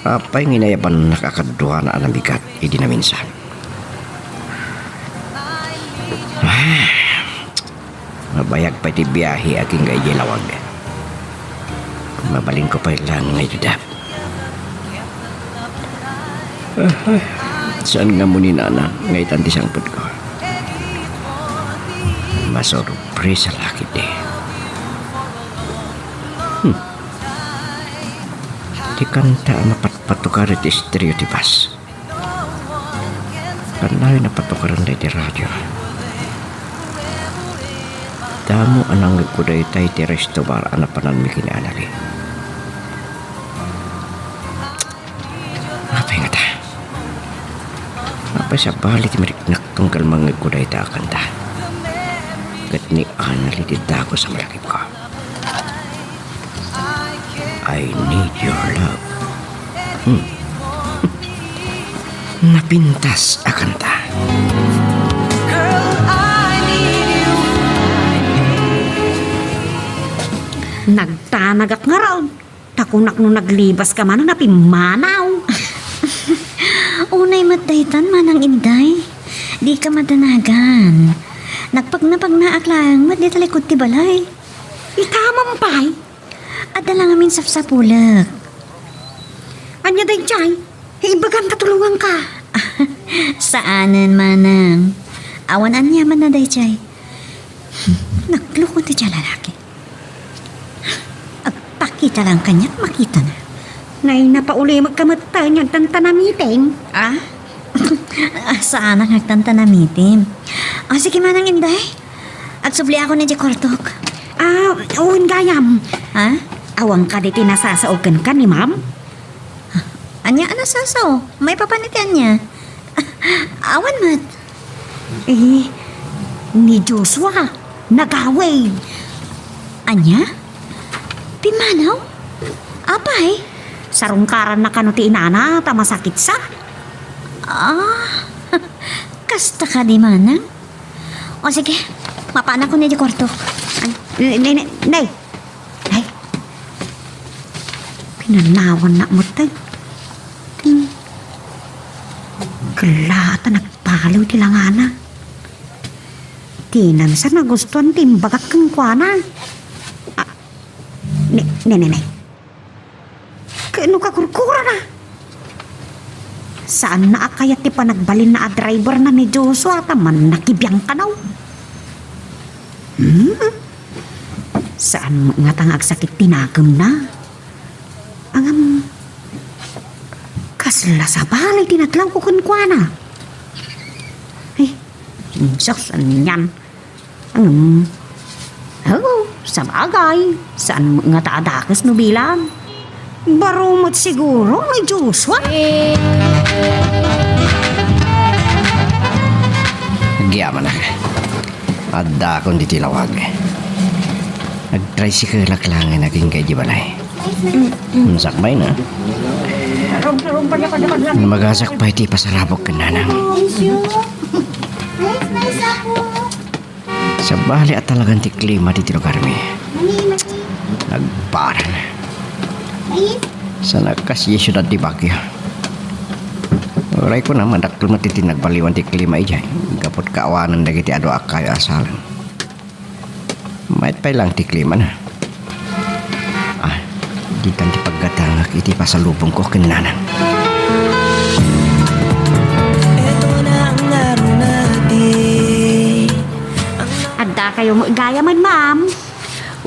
Apay nga inayabannak a kaduana a nabigat idi naminsan? Ah, mabayag pay ti biahe agingga idiay lawag. Mabalinko pay laeng nga idap. Ah, saan nga ammon ni Nana nga itan ti sangpetko? Masurpresa la ketdi. Hmm. Ti kanta a mapatpatukar iti estereo ti bus. Kannayon a patukaran daydi radio. Damo a nangngegko dayta iti resto bar a napananmi ken ni Anali. Apay ngata? Apay sabali ti mariknak tunggal mangngegko dayta a kanta? Ket ni Anali ti dagus a malakipko. I need your love. Hmm. Napintas a kanta. Nagtanagak ngarud. Ta kunak no naglibaska manen a pimmanaw. Unay met daytan, Manang Inday. Dika madanagan. Nagpagnapagnaak laeng met dita likud ti balay. Itamam pay? Adda la ngamin sapsapulek. Ania daydiay? Ibagam ta tulonganka. Saanen, Manang. Awan aniamanna daydiay. Nagloko ti dia lalaki. Agpakita lang kaniak, makitana. Nay, napaulimekka met ta nga agtantanamitem. Ah? Ah, saanak nga agtantanamitem. Ah, sige, Manang Inday. Agsubliakon idiay kuartok. Ah, wen gayam. Ha? Awan kadi ti nasasao kenka ni Ma'am? Ania a nasasao? Maipapan iti ania? Awan met. Eh, ni Joshua, nagawid. Ania? Pimmanaw? Apay? Sarungkaranna kano ti inana ta masakitsa. Ah, kasta kadi, Manang? O sige, mapanakon idiay kuartok. Ay, nay, nay, nay. Ay. Pinanawanna met, ay. Hmm. Kella ta nagpaliw ti langana. Dinan sa nagustuan ti imbagak kenkuana. Ah, ne, ne, ne, ne. Ket no kakurkurana? Saanna a kayat ti panagbalinna a driverna ni Joshua ta mannakibiang kano. Hmm? Saan ngata nga agsakit ti nakemna? Ngem, kasla sabali ti nadlawko kenkuana. Ay, sus, anian. Hmm. Oh, sabagay, saan met ngata a dakes no bilang? Baro met siguro ni Joshua. Agyamanak. Addakon ditoy lawag. Agtricycle-ak laengen agingga idiay balay. Mm, sakbay na. Magasak pay ti pasarabok ken nanang. Sabali a talagan ti klima ditoy lugarmi. Nagparan. Saan a kas idiay siudad ti Baguio. Uray kuna, madakkel met ti nagbaliwan ti klima idiay. Gapu ta awanen dagiti adu a kayo a saleng. Mayat pay laeng ti klimana. Ah, ditan ti paggatangak iti pasalubongko ken nanang. Ayo met gayamen, ma'am.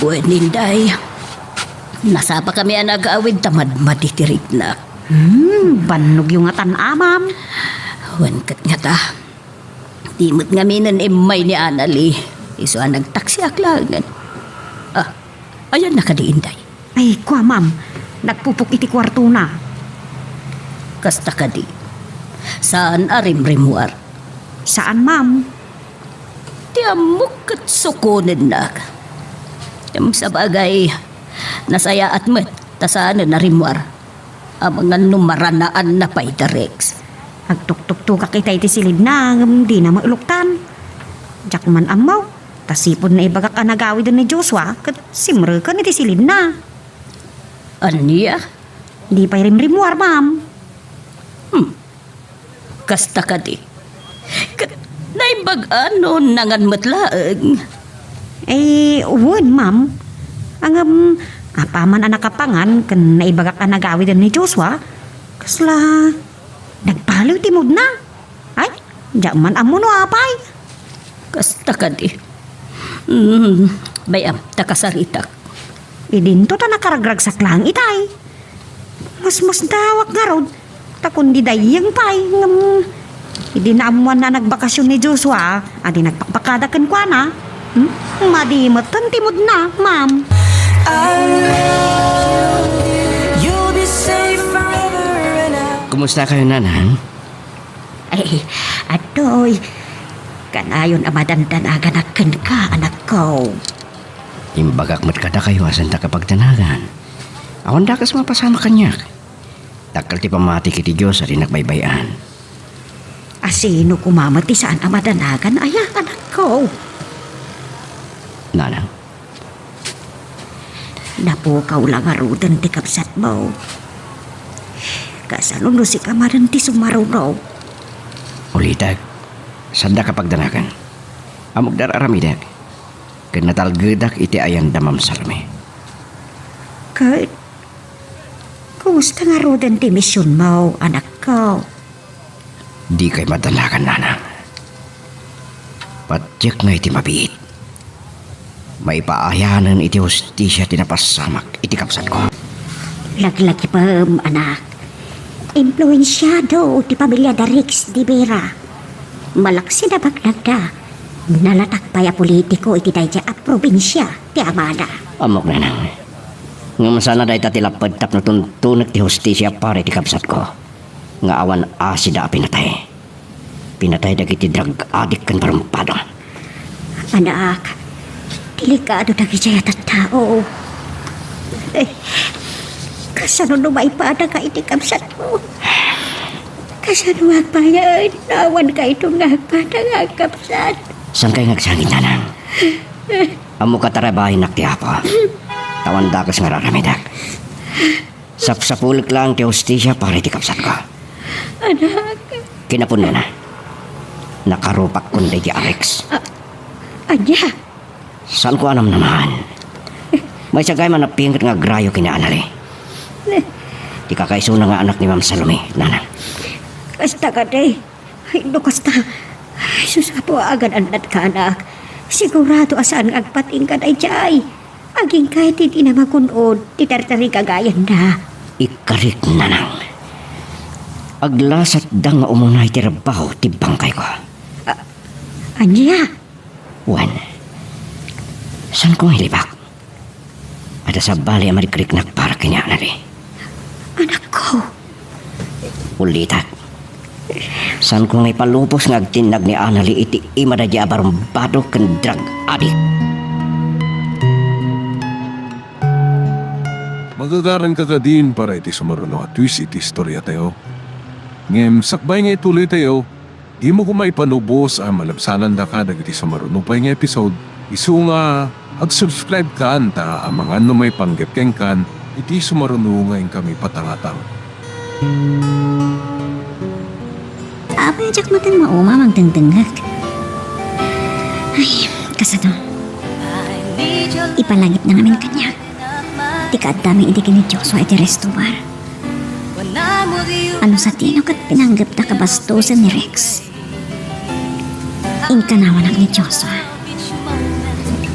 Wen, Inday. Nasapakami a nagawid ta madmadi ti riknak. Hmm, bannogyo ngatan, ma'am. Wen ket ngata. Di met ngaminen immay ni Anali. Isu a nagtaksiak laengen. Ah, ayanna kadi, Inday? Ay, kua, ma'am. Nagpupok iti kuartona. Kasta kadi. Saan a rimrimmuar? Saan, ma'am. Ti ammok ket sukonennak. Ngem sabagay, nasayaat met ta saanen a rimmuar. Amangan no maranaanna pay da Rex. Agtuktuktokak itay iti silidna, ngem dina mailuktan. Diak man ammo, ta sipud naibagak a nagawiden ni Joshua, ket simreken iti silidna. Ania? Di pay rimrimmuar, ma'am. Hmm. Kasta kadi. Ket naimbag-an no nangan met laeng? Eh, wen, ma'am. Ngem, apaman a nakapangan ken naibagak a nagawiden ni Joshua, kasla nagbaliw ti moodna. Ay, diak man ammo no apay. Kasta kadi. Mm, bay-am, ta kasaritak. Idinto ta nakaragragsak laeng itay. Masmasdawak ngarud, ta kundi dayyeng pay, ngem idi naammoanna a nagbakasyon ni Joshua, a di nagpakpakada kenkuana, hmm? Madi met ti moodna, ma'am. Kumusta kayo, Nanang? Ay, adtoy, kanayon a madandanaganak kenka, anakko. Imbagak met kadakayo a sanda kapagdanagan. Awan dakes mapasamak kaniak. Dakkel ti pammatik iti Dios a di nagbaybay-an. A sino koma met ti saan a madanagan aya, anakko? Nanang? Napukaw la ngaruden ti kabsatmo. Kasano no sika manen ti sumaruno? Ulitek, sanda kapagdanagan. Ammok da ar-aramidek. Ken natalgedak iti ayan da Ma'am Salome. Ket kumusta ngaruden ti misionmo, anakko? Dikay madanagan, Nanang. Patiek nga iti mabiit, maipaayanen iti hustisia ti napasamak iti kabsatko. Laglagipem, anak. Impluensiado ti pamilia da Rex de Vera. Malaksid a bagnagda, nalatak pay a politiko iti daydiay a probinsia ti amada. Ammok, Nanang. Ngem saan a dayta ti lapped tapno tuntunek ti hustisia para iti kabsatko nga awan asida a pinatay. Pinatay dagiti drug addict ken barumpado. Anak, delikado dagiti a tattao. Eh, kasano no maipadaka iti kabsatmo? Kasano agbayag no awan kayto nga agpada nga agkabsat? Saan kay nga agsangit, Nanang? Ammok a tarabaenak ti Apo. Awan dakes nga ar-aramidek. Sapsapulek laeng ti hustisia para iti kabsatko. Anak. Kinapunona, nakarupak kun daydi Alex. A-, ania? Saanko a namnamaen. Maysa gayam a napinget nga agrayo ken ni Anali. Ti kakaisuna nga anak ni Ma'am Salome, Nanang. Kasta kadi. Ay, no kasta. Ay, sus, Apo, agan-annadka, anak. Sigurado a saan nga agpatingka daydiay. Agingga ti di na magun-od ti tartarigagayanna. Ikkarik, Nanang. Aglasatda nga umuna iti rabbaw ti bangkayko. A-, ania? Wen, saanko nga ilibak? Adda sabali a marikriknak para ken ni Anali. Anakko. Ulitek. Saanko nga ipalubos nga agtinnag ni Anali iti ima daydi a barumbado ken drug addict. Magagaranka kadin para iti sumaruno a twist iti istoriatayo. Ngem sakbay nga ituloytayo, dimo koma ipalubos a malabsanandaka dagiti sumaruno pay nga episode. Isu nga, ag-subscribe kan ta amangan no maipanggep kenkan iti sumaruno nga inkami patangatang. Apay, diak maten mauma a mangdengdengngeg. Ay, kasano? Ipalangitna ngamin kaniak ti kaaddami idi ken ni Joshua iti resto bar. Ano satino ket pinanggepda kabastosen ni Rex? Inkanawanak ni Joshua.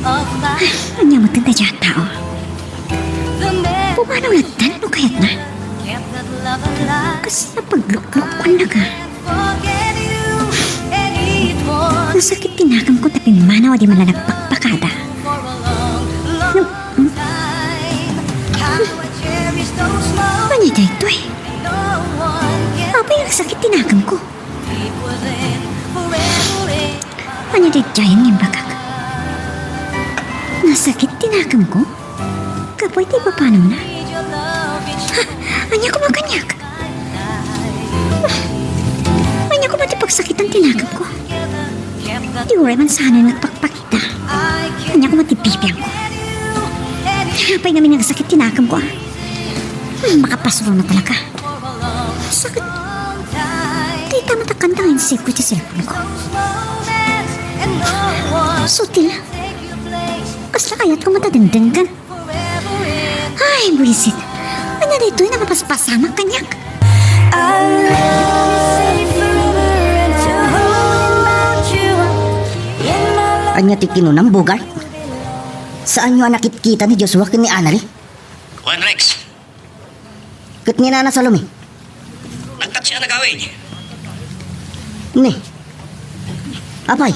Ania met daydiay a tao? Pumanaw lattan no kayatna? Kasla pagluklukuanna ka? Nasakit ti nakemko ta pimmanaw a di man la nagpakpakada. No, hmm? Ania daytoy? Apay, nasakit ti nakemko. Ania daydiay nga imbagak? Nasakit ti nakemko? Gapu iti ipapanawna? Ha? Ania koma kaniak? Ania koma ti pagsakitan ti nakemko? Ti uray man saan nagpakpakita. Ania koma ti bibiangko? Apay ngamin nga nagsakit ti nakemko, a? Hmm, makapasuronak talaga. Sakit. Dayta met a kanta nga in-save ko iti cellphone ko. Sutil. Kasla kayatko met a dengdenggen. Ay, buisit. Ania daytoy nga napaspasamak kaniak? Ania ti kinunam, Bogart? Saanyo a nakitkita ni Joshua ken ni Annalie? Wen, Rex. Ket ni Nana Salome? Nagtaksi a nagawid. Ni. Apay,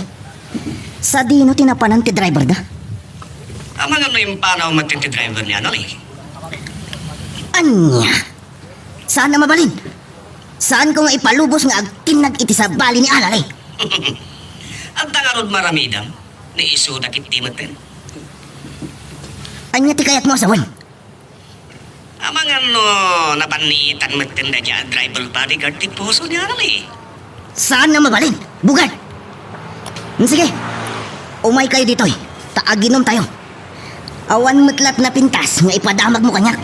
sadino ti napanan ti driverda? Amangan no impanaw met ti driver ni Annalie. Ania? Saan a mabalin? Saanko nga ipalubos nga agtinnag iti sabali ni Annalie? Adda ngarud maramidam, ni isuda ketdi metten. Ania ti kayatmo a sawen? Amangan no nabannitan metten daydiay a driver bodyguard ti puso ni Annalie. Saan a mabalin, Bogart? Hmm, sige, umaykayo ditoy, ta aginumtayo. Awan met latta a pintas nga ipadamagmo kaniak.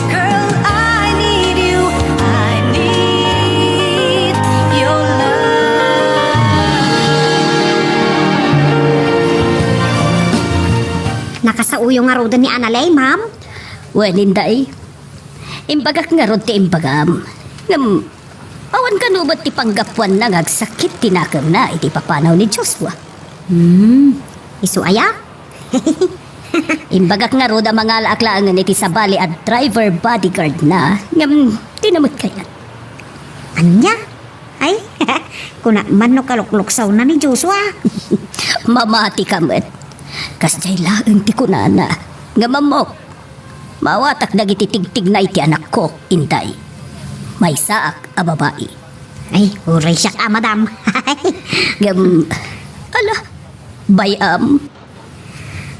Girl, I need you. I need your love. Nakasaoyo ngaruden ni Annalie, ma'am? Wen, Inday. Imbagak ngarud ti imbagam. Ngem, awan kano met ti panggapuanna nga agsakit ti nakemna iti ipapanaw ni Joshua. Hmm, isu aya? Imbagak ngarud a mangalaak laengen iti sabali a driver bodyguard na, ngem dina met kayat. Ania? Ay, kuna man no kalukluksawna ni Joshua. Mamatika met. Kasdiay laeng ti kunana. Ngem ammok, maawatak dagiti tigtigna iti anakko, Inday. Maysaak a babai. Ay, uray siak a, madam. Ngem, ala, bay-am.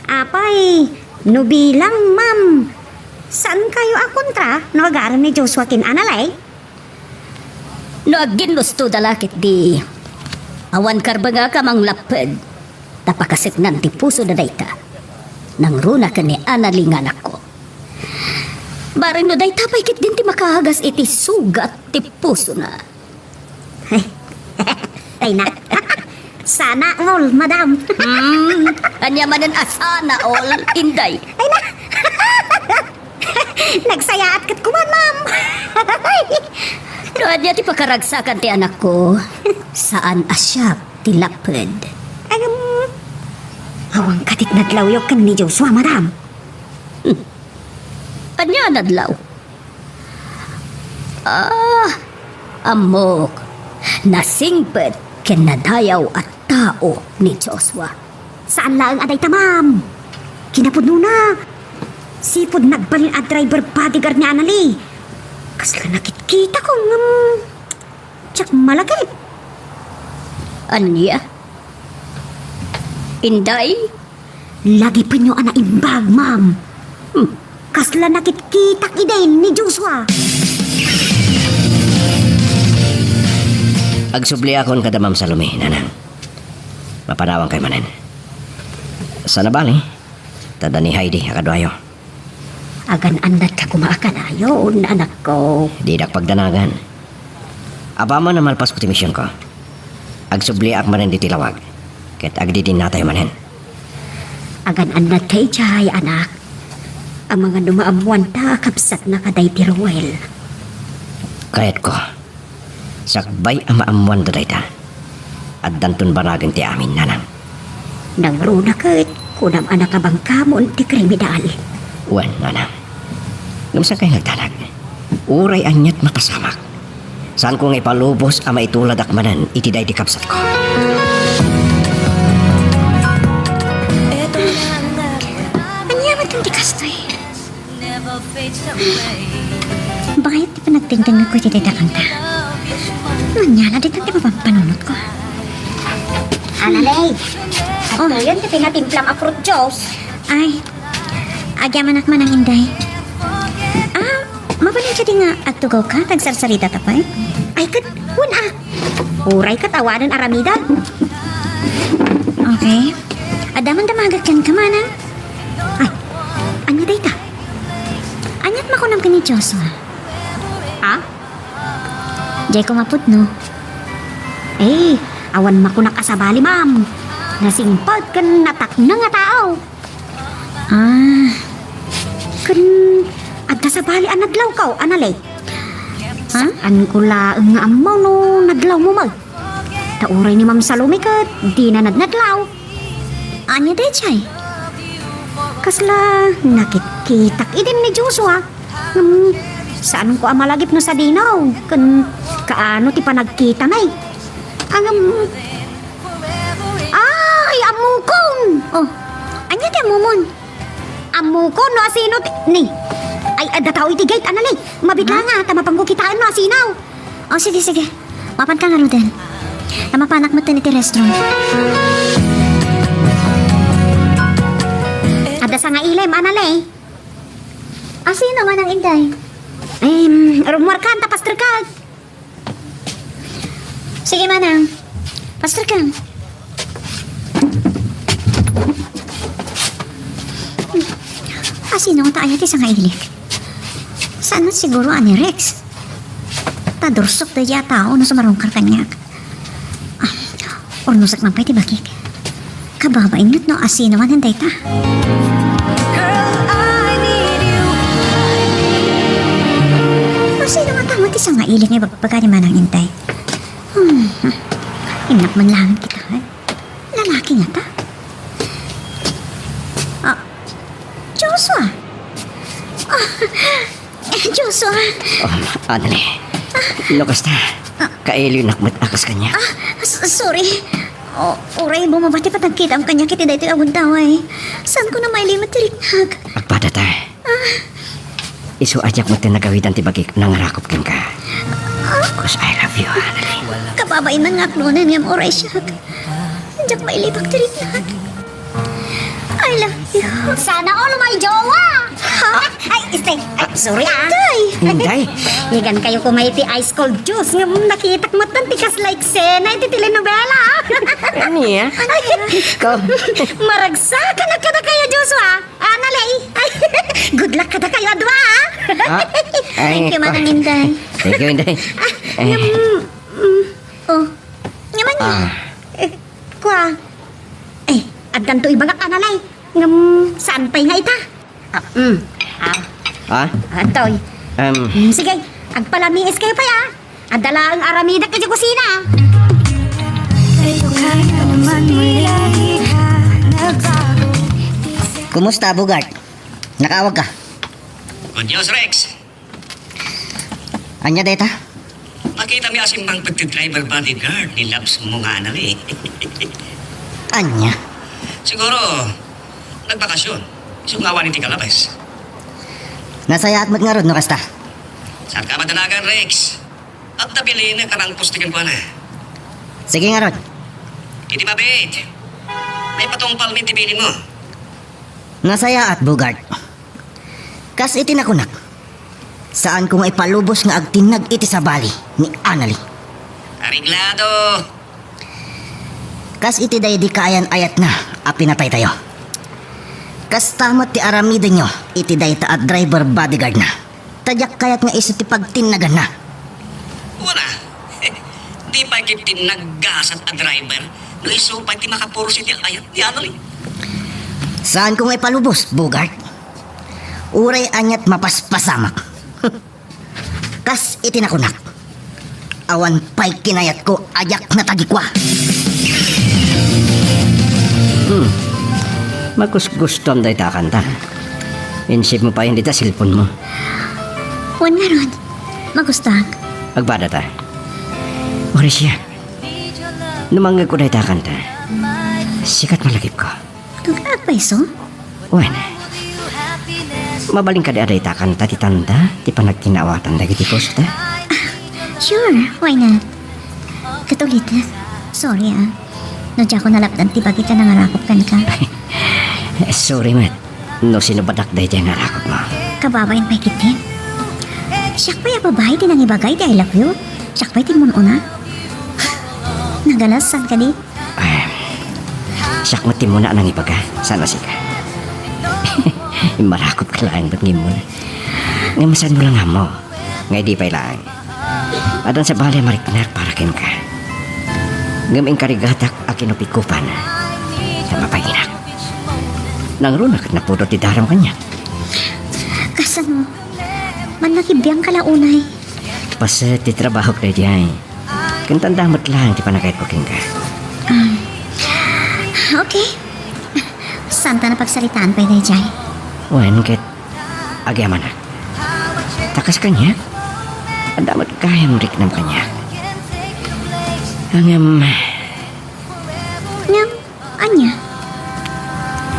Apay, no bilang, ma'am, saankayo a kontra no agarem ni Joshua ken Annalie? No agginnustoda la ketdi, awan karbengak a manglapped, ta pakaseknan ti pusoda dayta. Nangruna ken ni Annalie nga anakko. Bareng no dayta pay ketdin ti makaagas iti sugat ti pusona. Ay, ay na. Sana all, madam. Hmm, ania manen a sana all, Inday? Ay na. Nagsayaat ket kuman, ma'am. No ania ti pakaragsakan ti anakko, saan a siak ti lapped. Ay, um, awan katit nadlawyo ken ni Joshua, madam. Hmm. Ania a nadlaw? Ah, ammok, nasingpet ken nadayaw a tao ni Joshua. Saan laeng a dayta, ma'am. Kinapudnona, sipud nagbalin a driver bodyguard ni Annalie. Kasla nakitkitak ngem diak malagip. Ania? Inday? Lagipenyo a naimbag, ma'am. Hmm. Kasla nakitkitak idi ni Joshua. Agsubliakon kada Ma'am Salome, nanang. Mapanawankayo manen. Saan a bale, ta adda ni Heidi a kaduayo. Agan-annatka koma a kanayon, anakko. Didak pagdanagan. Apaman a malpasko ti misionko, agsubliak manen ditoy lawag, ket agdidinnatayo manen. Agan-annatka idiay, anak. Amangan no maammoanta a kabsatna kadaydi Roel. Kayatko. Sakbay a maammoanda dayta, addanton banagen ti amin, nanang. Nangruna ket kunam a nakabangkamon ti kriminal. Wen, nanang. Ngem saan kay nagdanag? Uray aniat mapasamak. Saanko nga ipalubos a maituladak manen iti daydi kabsatko. Ania met ti kastoy? Bayat ti panagtengtengko iti dayta kanta. Ania la dayta ti mapampanunotko? Analay, Oh. Adtoyen ti pinatimplam a fruit juice. Ay, agyamanak manang Inday. Ah, mabalinka di nga agtugawka, agsarsarita ta pay? Ay, ket, wen a. Uray ket awanen aramidek. Okay. Adda man damagek kenka, manang. Ay, ania dayta? Aniat makunam ken ni Joshua? Ha? Diay ko mapudno. Eh, awan makunak a sabali, ma'am. Nasingpet ken natakneng a tao. Ah. Ken adda sabali a nadlawko, Analay. Ha? Saanko laeng nga ammo no nadlawmo met. Ta uray ni Ma'am Salome ket dina nadnadlaw. Ania daydiay? Kasla nakitkitak idin ni Joshua. Ngem, saanko a malagip no sadino, ken kaano ti panagkitana? Ngem, ay, ammokon! Oh, ania ti ammomon? Ammokon no asino ti, ni, ay, adda tao iti gate, Analay. Mabit la nga, ta mapanko kitaen no asino. Oh, sige, sige. Mapanka ngaruden. Ta mapanak metten iti restroom. Adda sangailem, Analay. Asino manang Inday? Em, rumuarkan ta pasterkak. Sige, manang. Pasterkam. Asino nga ta aya ti sangailek? Saan met siguro a ni Rex? Ta dursok daydiay a tao no sumarungkar kaniak. Ah, urnosek man pay ti bagik. Kababain met no asino manen dayta. Asino nga tao ti sangailek nga ibagbaga ni Manang Inday? Hmm, hmm. Innak man laeng kitaen. Lalaki ngata? Ah, Joshua! Ah, Joshua! Oh, Annalie. No kasta, kailinak met a kas kaniak. Ah, s-, sorry. O, uray bumabati patagkitam kaniak iti daytoy a gundaway. Saanko a mailimek ti riknak? Agpadata. Ah. Isu a diak met nagawidan ti bagik nangarakop kenka. Ah. 'Cause I love you, Annalie. Kababain man nga aknonen ngem uray siak. Diak mailibak ti riknak. I love you. Sana all may jowa. Ha? Ay, stay. Ay, sorry, ah. Inday. Inday. Igan kayo kumay ti ice cold juice. Ngem nakitak met ti kasla eksena iti telenovela. Ania? Ay, ikaw. Maragsakan kada kayo, Joshua. Annalie. Ay, good luck kada kayo, adua, ah. Ah, thank you, Manang Inday. Thank you, Inday. Ah, eh. Ngem, mm, oh. Ngem ania? Ah. Eh, kua. Eh, addanto ibagak, Annalie. Ngem, saan pay nga ita? Ah, mm. Ah. Ha? Ah, toy. Em. Mm, sige, agpalamiis kayo pay, ah. Adda laeng aramidek iti kusina. Kumusta, Bogart? Nakaawagka? Good news, Rex. Ania dayta? Nakitami a simmangpet ti driver bodyguard ni Labs mo nga Annalie. Ania? Siguro, nagbakasyon. Isu nga awan iti kalabas. Nasayaat met ngarud no kasta. Saanka madanagan, Rex? Adda bilinek a mangpusti kenkuana. Sige ngarud. Iti mabiit, maipatungpalmi ti bilinmo. Nasayaat, Bogart. Kas iti nakunak, saanko nga ipalubos nga agtinnag iti sabali ni Annalie. Areglado! Kas iti daydi kaayan-ayatna a pinataytayo. Kasta met ti aramidenyo iti dayta a driver bodyguardna. Ta diak kayat nga isu ti pagtinnaganna. Wen a, di pay ket ti naggasat a driver no isu pay ti makapuros iti ayat ni Annalie. Saanko nga ipalubos, Bogart. Uray aniat mapaspasamak. Kas iti nakunak, awan pay kinayatko a diak natagikua. Hmm. Makusgustuam dayta a kanta. In-save mo pay dita cellphone mo. Wen ngarud, magustuak. Agpadata. Oresia, no mangngegko dayta a kanta, sikat malagipko. Agpayso? Wen, mabalin kadi a dayta a kanta ti tanda ti panagkinaawatan dagiti pusoda? Sure, why not? Ket ulitek, sorry ah. No diak nalapdan ti bagi ta nangarakop kenka. Sorry met no sinubadak daydiay nga arakopmo. Kababain pay ketdi. Siak pay a babai ti nangibaga iti I love you. Siak pay ti immun-una. Nagalas, saan kadi? Ay, siak met ti immuna a nangibaga, saan a sika. Immarakopka laeng met nga immuna. Ngem saanmo la nga ammo nga idi pay laeng, addan sabali a mariknak para kenka. Ngem inkarigatak a kinupikopan ta mapainak. Nangruna ket napudot ti daram kaniak. Kasano? Mannakibbiangka la unay. Paset ti trabahok daydiay. Ken tanda met laeng ti panagayatko kenka. Ah, okay. Saanta a pagsaritaan pay daydiay. Wen, ket agyamanak. Ta kas kaniak, adda met gayam riknam kaniak. Ngem, ngem, ania?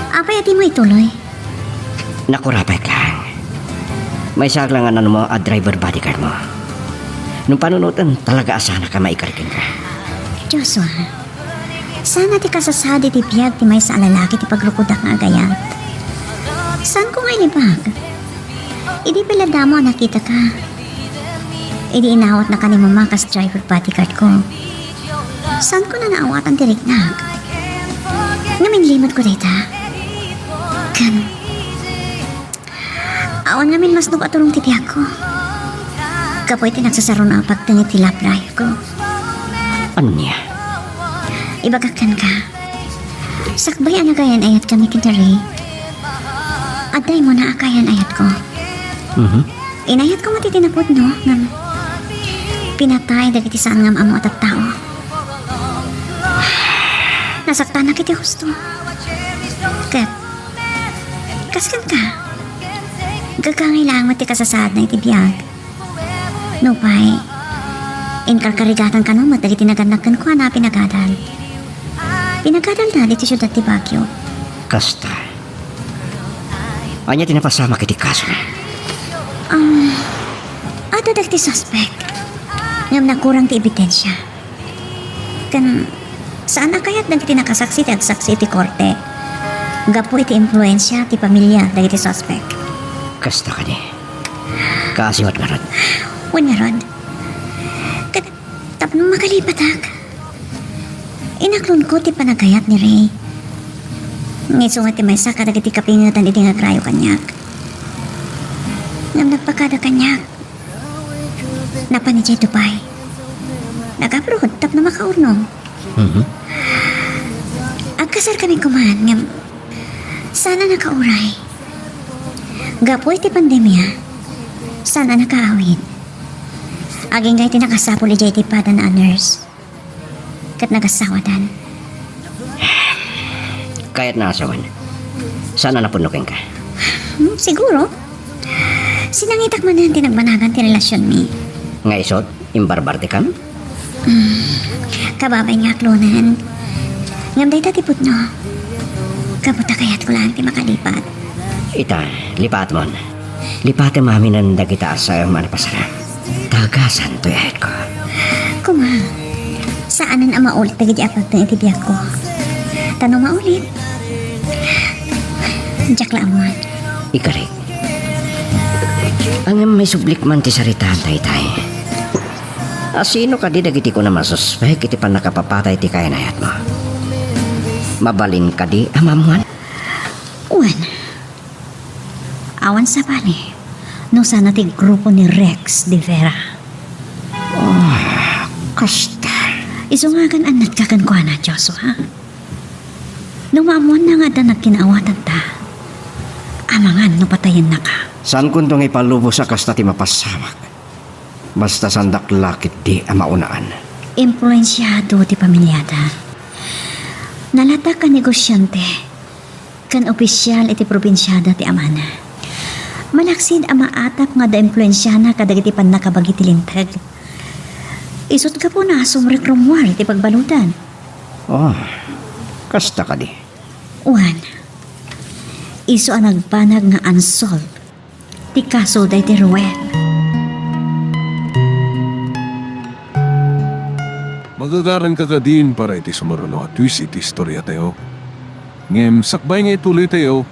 Apay a dimo ituloy? Nakurapek laeng. Maysaak la nga nanumo a driver bodyguard mo. No panunoten, talaga a saanka a maikari kenka. Joshua, saan a ti kasasaad iti biag ti maysa a lalaki ti pagrukodak nga agayat. Saanko nga ilibak? Idi pay la damo a nakitaka, idi inawatnaka ni Mama kas driver bodyguard ko, saanko a naawatan ti riknak. Ngem inlimedko dayta. Ken awan ngamin masnok a tulong ti biagko. Gapu iti nagsasaruna a pagteng iti love life ko. Ania? Ibagak kenka, sakbay a nagayan-ayatkami ken ni Ray, adda immuna a kayan-ayatko. Mhm. Inayatko met iti napudno, ngem pinatay dagiti saan nga am-ammo a tattao. Nasaktanak iti husto. Ket, kas kenka, gagangay laeng met ti kasasaadna iti biag. Nupay, inkarkarigatan kano met dagiti nagannak kenkuana a pinagadal. Pinagadalda ditoy siudad ti Baguio. Kasta. Ania ti napasamak iti kasona? Um, adda dagiti suspek. Ngem nakurang ti ebidensia. Ken saan a kayat dagiti nakasaksi ti agsaksi iti korte gapu iti impluensia ti pamilya dagiti suspek. Kasta kadi. Kaasi met ngarud. Wen ngarud. Ket tapno makalipatak, inaklonko ti panagayat ni Ray. Nga isu nga ti maysa kadagiti kapingetan idi nga agrayo kaniak. Ngem nagpakada kaniak. Napan idiay Dubai. Nag-abroad tapno makaurnong. Mhm. Agkasarkami koman ngem saan a nakauray. Gapu iti pandemia, saan a nakaawid. Agingga iti nakasapul idiay ti padana a nurse ket nagasawadan. Kayatna a sawen. Saan a napudno kenka? Hmm, siguro. Sinangitak manen ti nagbanagan ti relasionmi. Nga isut, imbarbartekam? Hmm, kababay nga aklonen. Ngem dayta ti pudno. Gapu ta kayatko laeng ti makalipat. Ita, lipatmon. Lipatem aminen dagita a saem a napasaram. Tagasan toy ayatko. Koma, saanen a maulit dagiti apagteng iti biagko. Ta no maulit, diak la ammoan. Ikarik. Ngem maisublik man ti saritaam daytay. Asino kadi dagiti kuna masuspek iti pannakapapatay ti kayan-ayatmo? Mabalin kadi a maammoan? Wen, awan sabali no saan a ti grupo ni Rex de Vera. Ah, kasta. Isu nga agan-annatka kenkuana, Joshua. No maammoanna nga adda nagkinaawatanta, amangan no patayennaka. Saankonto nga ipalubos a kasta ti mapasamak. Basta saandak la ketdi a maunaan. Impluensiado ti pamiliada. Nalatak a negosiante ken opisial iti probinsiada ti amana. Malaksid a maatap nga adda impluensiana kadagiti pannakabagi ti Linteg. Isut' gapuna a sumrek rummuar iti pagbaludan. Oh, kasta kadi? Wen, isu a nagbanag nga unsolved ti kaso daydi Ruel. Magagaranka kadin para iti sumaruno a twist iti istoriatayo. Ngem sakbay nga ituloytayo,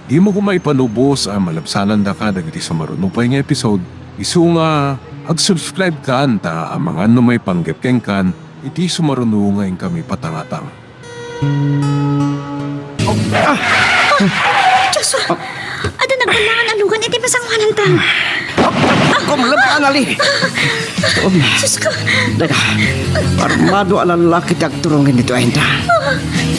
dimo koma ipanubos a malabsanandaka dagiti sumaruno pay nga episode, isu nga ag-subscribe-kan ta amangan no maipanggep kenkan iti sumaruno nga inkami patangatang. Ah! Joshua! Adda nagballangan a lugan iti pasanguananta. Kumleb ka, Anali! Sus ko! Dayta, armado a lalaki ti agturong ditoy ayanta.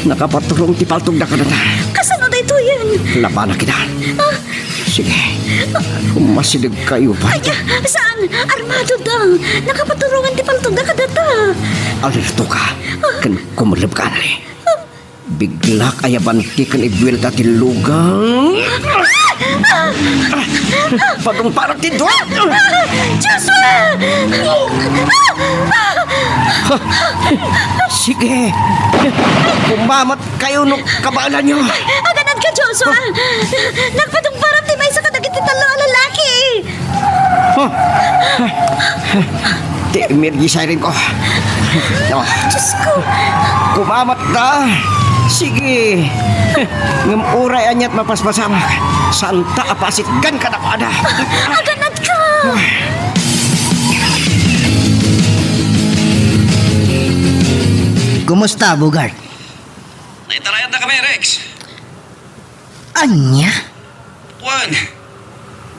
Nakapaturong ti paltogda kadata. Kasano daytoyen? Labanak ida. Sige. Masidegkayo, pay. Ay, saan? Armado da. Nakapaturongan ti paltogda kadata. Alertoka. Ken kumleb ka, Anali. Biglak a yabanti ken ibuelta ti lugan. Padungparak ti dua. Joshua! Sige. Kumamat kayo no kabaelanyo. Aganadka, Joshua. Nagpadungparak ti maysa kadagiti tallo a lalaki. Oh. Ti emergency siren ko. Oh. Diyos ko. Kumamat da. Sige. Ngem uray aniat mapaspasamak, santa a pasitgan kadakuada. Aganadka. Kumusta, Bogart? Naitarayan na kami, Rex. Ania? Wen,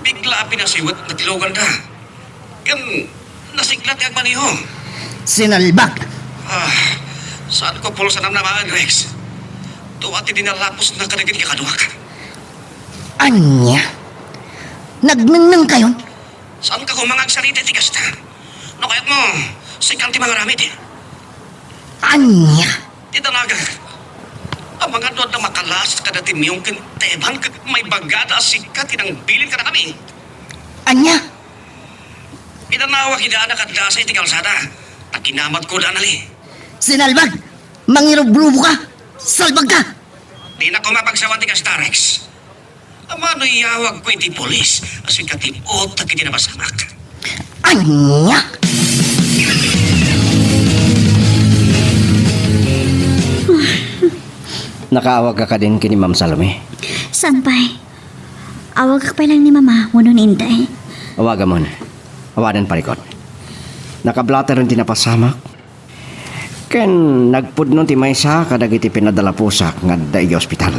bigla a pinasiwet ti luganda. Ken nasigla ti agmaneho. Sinalbag! Ah, saan ko pulsa namnamaen, Rex? Dua ti dinalaposna kadagiti kakaduak. Ania? Nagnengneng kayon? Saan ka koma nga agsarita iti kasta? No kayatmo, sikan ti mangaramid. Ania? Ti danagak, amangan no adda makalas kadati Miyong ken Teban ket maibagada a sika ti nangbilin kadakami. Ania? Pinanawak ida a nakaddasa iti kalsada, ta kinamatko da, Anali. Sinalbag! Mangirubrubo ka! Salbag ka! Dina koma pagsawan ti kasta, Rex. Amangan no iyawagko iti pulis a sika ti utak iti napasamak. Ania? Nakaawagka kadin ken ni Ma'am Salome? Saan pay? Awagak pay laeng ni Mama wenno ni Inday. Awagamon. Awanen parikut. Nakablateren ti napasamak. Ken nagpudno ti maysa kadagiti pinadalaposak nga adda idiay ospital.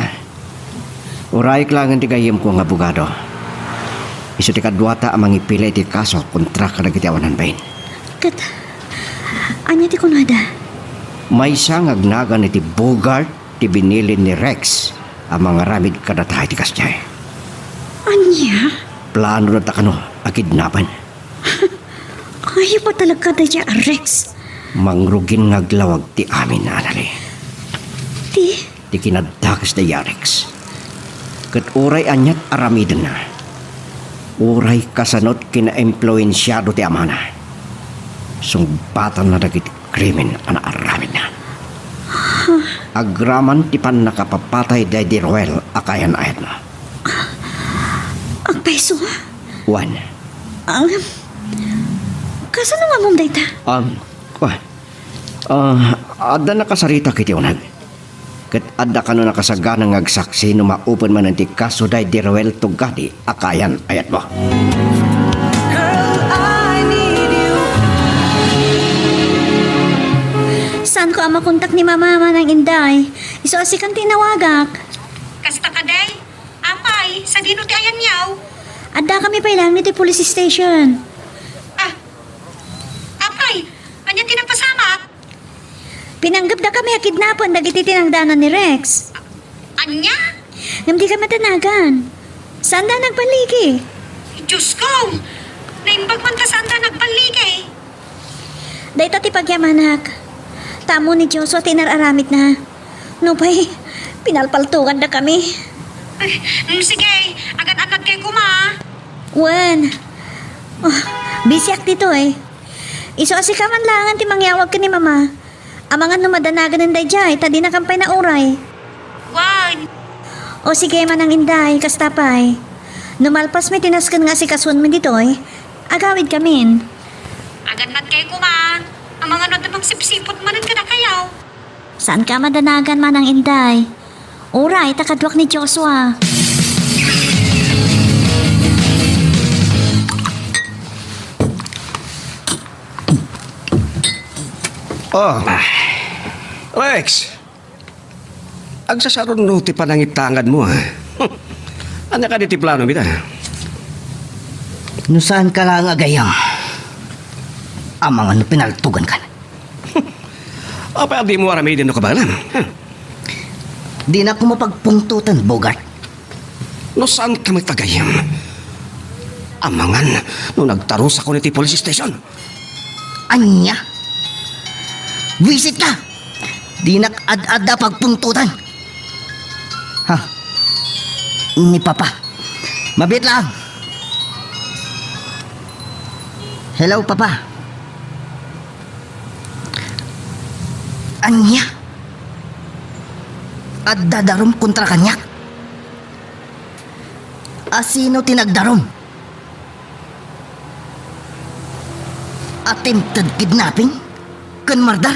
Urayek laengen ti gayyemko nga abogado. Isu ti kaduata a mangipila iti kaso kontra kadagiti awanan bain. Ket ania ti kunada? Maysa nga agnagan iti Bogart ti binilin ni Rex a mangaramid kadata iti kasdiay. Ania? Plano na ta kano a kidnapen. Ayup a talaga daydiay a Rex. Mangrugin nga aglawag ti amin, Anali. Ti? Ti kinadakes daydiay a Rex. Ket uray aniat aramidenna, uray kasanot kinaimpluensiado ti amana, sungbatanna dagiti krimen a naaramidna. Agraman ti pannakapapatay daydi Roel a kaayan-ayatna. Agpayso? Wen. Ang, kasano nga ammom dayta? Um, wa-, ah, adda nakasaritak iti uneg. Ket adda kano nakasagana nga agsaksi no maupen manen ti kaso daydi Roel Tugadi a kaayan-ayatmo. Saanko a makontak ni Mama, Manang Inday. Isu a sikan ti inawagak. Kasta kadi? Apay, sadino ti ayanyaw? Addakami pay laeng iti police station. Ah, apay, ania ti napasamak? Pinanggepdakami a kidnapen dagiti tinangdanan ni Rex. Ania? Ngem dikami danagan. Saanda nagballigi. Diyos ko! Naimbag man ta saanda nagballigi. Dayta ti pagyamanak. Ta ammo ni Joshua ti inar-aramidna. Nupay, pinalpaltogandakami. Ay, mm, sige, agan-annadkayo koma. Wen. Oh, busyak ditoy. Isu a sika man laengen ti mangyawag ken ni Mama. Amangan no madanaganen daydiay, ta dinakam pay nauray. Wen. O sige, Manang Inday, kasta pay. No malpasmi ti nasken nga asikasuenmi ditoy, agawidkamin. Agan-annadkayo koma. Amangan no adda mangsipsiput manen kadakayo. Saanka a madanagan, Manang Inday. Uray, ta kaduak ni Joshua. Oh. Rex, agsasarunno ti panangitanganmo, ah. Ania kadi ti planom ita? No saanka laeng a gayyem, amangan no pinaltogankan. Apay a dimo aramiden no kabaelam? Dinak koma pagpungtoten, Bogart. No saanka met a gayyem, amangan no nagtarusakon iti police station. Ania? Buisitka! Dinak ad-adda pagpungtotan. Ha? Ni Papa. Mabiit lang. Hello, Papa. Ania? Adda darum kontra kaniak? Asino ti nagdarum? Attempted kidnapping ken murder?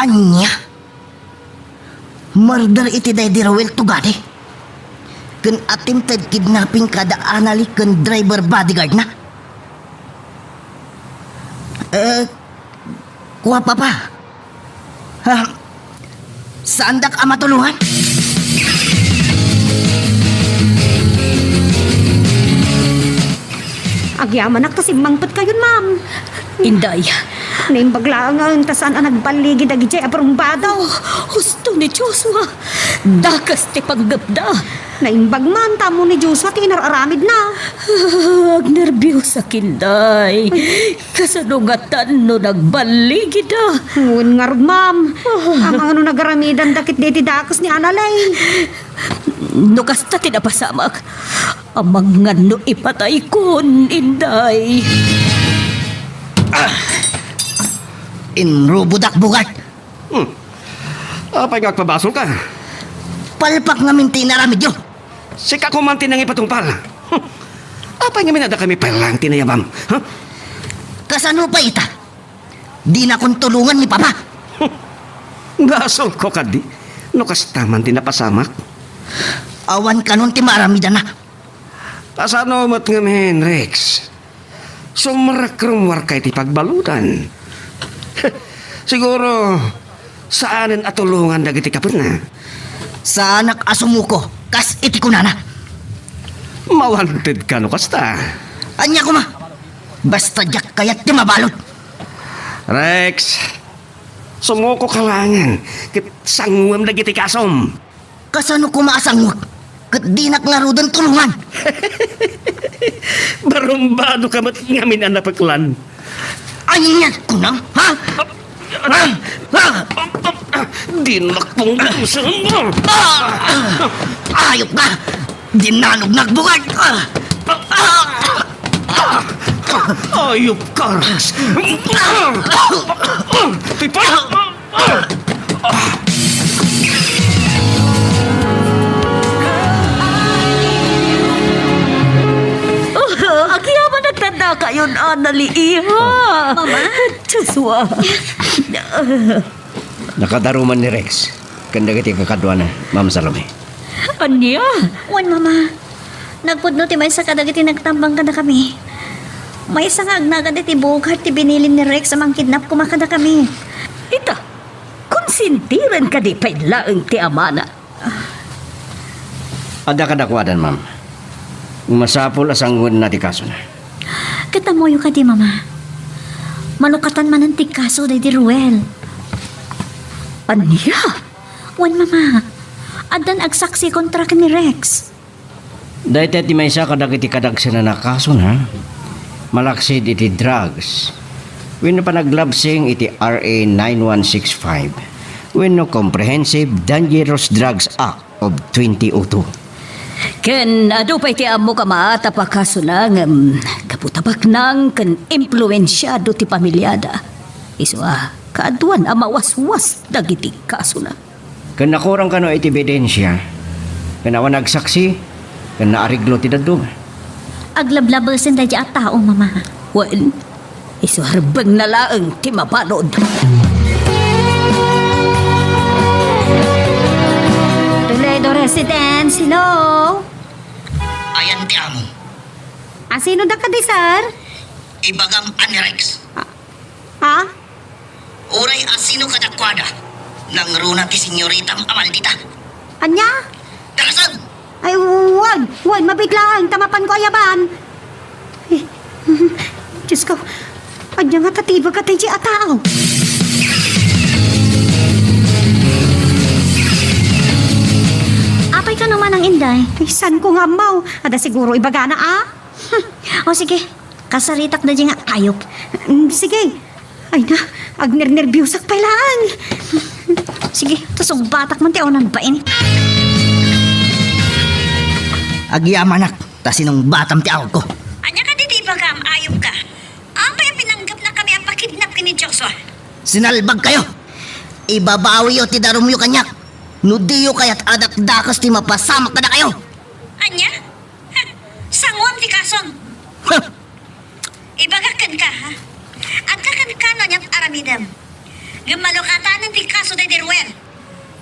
Ania? Murder iti daydi Ruel Tugade? Ken attempted kidnapping kada Anali ken driver bodyguard na? Eh, kua, Papa. Ha? Saandak a matulongan? Agyamanak ta simmangpetkayon, ma'am. Inday. Naimbag laeng ta saan a nagballigi dagidiay a barumbado. Oh, husto ni Joshua. Dakes ti panggepda. Naimbag man ta ammo ni Joshua ti inar-aramidna. Ah, agnerbiosak, Inday. Kasano ngatan no nagballigida? Wen ngarud, ma'am. Ah. Amangan no nagaramidanda ketdi iti dakes ni Anali. No kasta ti napasamak, amangan no ipataykon, Inday. Ah! Inrubodak, Bogart. Hmm. Apay nga agpabasolka? Palpak ngamin ti inaramidyo. Sika koma ti nangipatungpal. Hmm. Apay ngamin a dakami pay laeng ti nayabam? Ha? Kasano pay ita? Dinakon tulongan ni Papa. Basolko kadi no kasta man ti napasamak. Awan kanon ti maaramidana. Kasano met ngamin, Rex? Sumrekkrem warkay ti pagbaludan. Siguro, saanen a tulongan dagiti kapetna. Saanak a sumuko, kas iti kunana. Mawantedka no kasta. Ania koma? Basta diak kayat ti mabalud. Rex, sumukoka laengen ket sanguem dagiti kasom. Kasano koma a sanguek? Ket dinak ngaruden tulongan. Barumbadoka met ngamin a napeklan. Ania kunam, ha? Ah! Ah! Dinak pungtosen. Ah! Ayop ka! Dinanog nagbugat! Ah! Ah! Ayop ka, Rex! Tipay! Oh, agyaman nagtandakayon, Anali, iha. Mama? Joshua. Nakadaruman ni Rex ken dagiti kakaduana, Ma'am Salome. Ania? Wen, Mama. Nagpudno ti maysa kadagiti nagtambang kadakami. Maysa nga agnagan iti Bogart ti binilin ni Rex a mangkidnap koma kadakami. Ita, konsintiren kadi pay laeng ti amana? Adda kadakuadan, ma'am. Masapul a sanguenna ti kasona. Ket ammoyo kadi, Mama? Malukatan manen ti kaso daydi Ruel. Ania? Wen, Mama. Addan agsaksi kontra ken ni Rex. Dayta ti maysa kadagiti kadagsenana a kasona, malaksid iti drugs wenno panaglabsing iti R A nine one six five. wenno Comprehensive Dangerous Drugs Act of twenty oh two. Ken adu pay ti ammok a maatap a kasona ngem gapu ta baknang ken impluensiado ti pamiliada. Isu a kaaduan a mawaswas dagiti kasona. Ken nakurang kano iti ebidensia, ken awan agsaksi, ken naariglo ti dadduma. Aglablabesen daydi a tao, Mama. Wen, isu a rebbengna laeng ti mabalud. Toledo Residence, hello? Ayan ti amo. Asino da kadi, sir? Ibagam a ni Rex. Ah, ha? Uray asino kadakuada, nangruna ti senyoritam a maldita. Ania? Darasag! Ay, wen, wen, mabiglaan, ta mapanko a yaban. Eh, Diyos ko, ania nga tatibaga daydi a tao? Apay kano manang, Inday? Ay, saan ko nga ammo? Adda siguro ibagana, ah? Hmm. O sige, kasaritak daydi nga ayup. Mm, sige. Ay na, agnernerbiosak pay laeng. Sige, ta sungbatak man ti awanan bain. Agyamanak, ta sinungbatam ti awagko. Ania kadi ti ibagam, ayup ka? Apay a pinanggepnakami a pakidnap ken ni Joshua? Sinalbag kayo! Ibabawiyo ti darumyo kaniak. No diyo kayat a dakdakes ti mapasamak kadakayo. Ania? Ha, sanguam ti kasom. Huh! Ibagak kenka, ha? Adda kenka no aniat aramidem. Ngem malukatanen ti kaso daydi Ruel.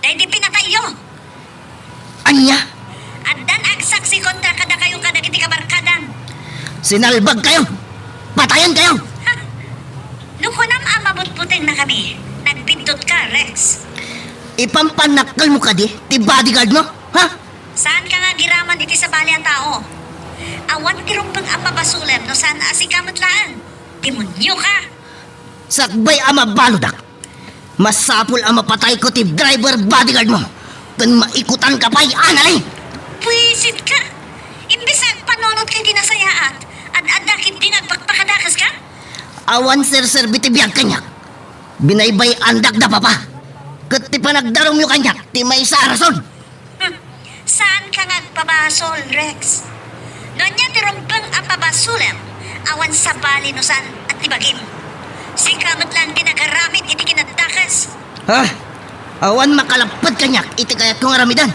Daydi pinatayyo. Ania? Addan agsaksi kontra kadakayo kadagiti kabarkadam. Sinalbag kayo! Patayen kayo! Ha? No kunam a mabutbuteng na kami, nagbiddut ka, Rex. Ipampannakkel mo kadi ti bodyguard mo? Ha? Saan ka nga agiraman iti sabali a tao? Awan ti rumbeng a pabasolem no saan a sika met laeng. Demonio ka! Sakbay a mabaludak, masapul a mapatayko ti driver bodyguard mo ken maikutan ka pay, Anali! Buisit ka! Imbes a agpanunot ka iti nasayaat, ad-adda ketdi nga agpakpakadakas ka? Awan serserbi ti biag kaniak. Binaybay-andak da, Papa. Ket ti panagdarumyo kaniak ti maysa a rason. Hmm. Saan ka nga agpabasol, Rex? No ania ti rumbeng a pabasolem, awan sabali no saan a ti bagim. Sika met laeng ti nagaramid iti kinadakes. Ha? Awan makalapped kaniak iti kayatko nga aramiden.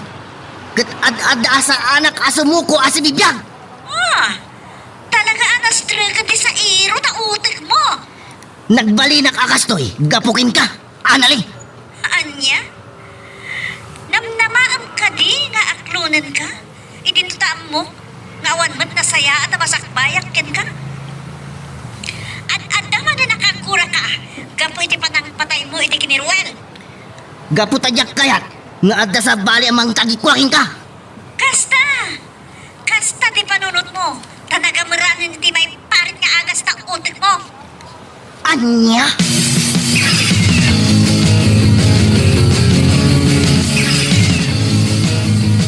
Ket ad-adda a saanak a sumuko a sibibiag. Ah, talaga a nastreken ti sairo ta utek mo. Nagbalinak a kastoy gapu kenka, Anali. Ania? Namnamaem kadi nga aklonenka? Idinto ta ammok nga awan met nasayaat a masakbayak kenka? Ad-adda manen a kakuraka gapu iti panangpataymo iti ken ni Ruel. Gapu ta diak kayat nga adda sabali a mangtagikua kenka. Kasta! Kasta ti panunotmo, ta nagameranen iti maiparit nga agas ta utekmo. Ania?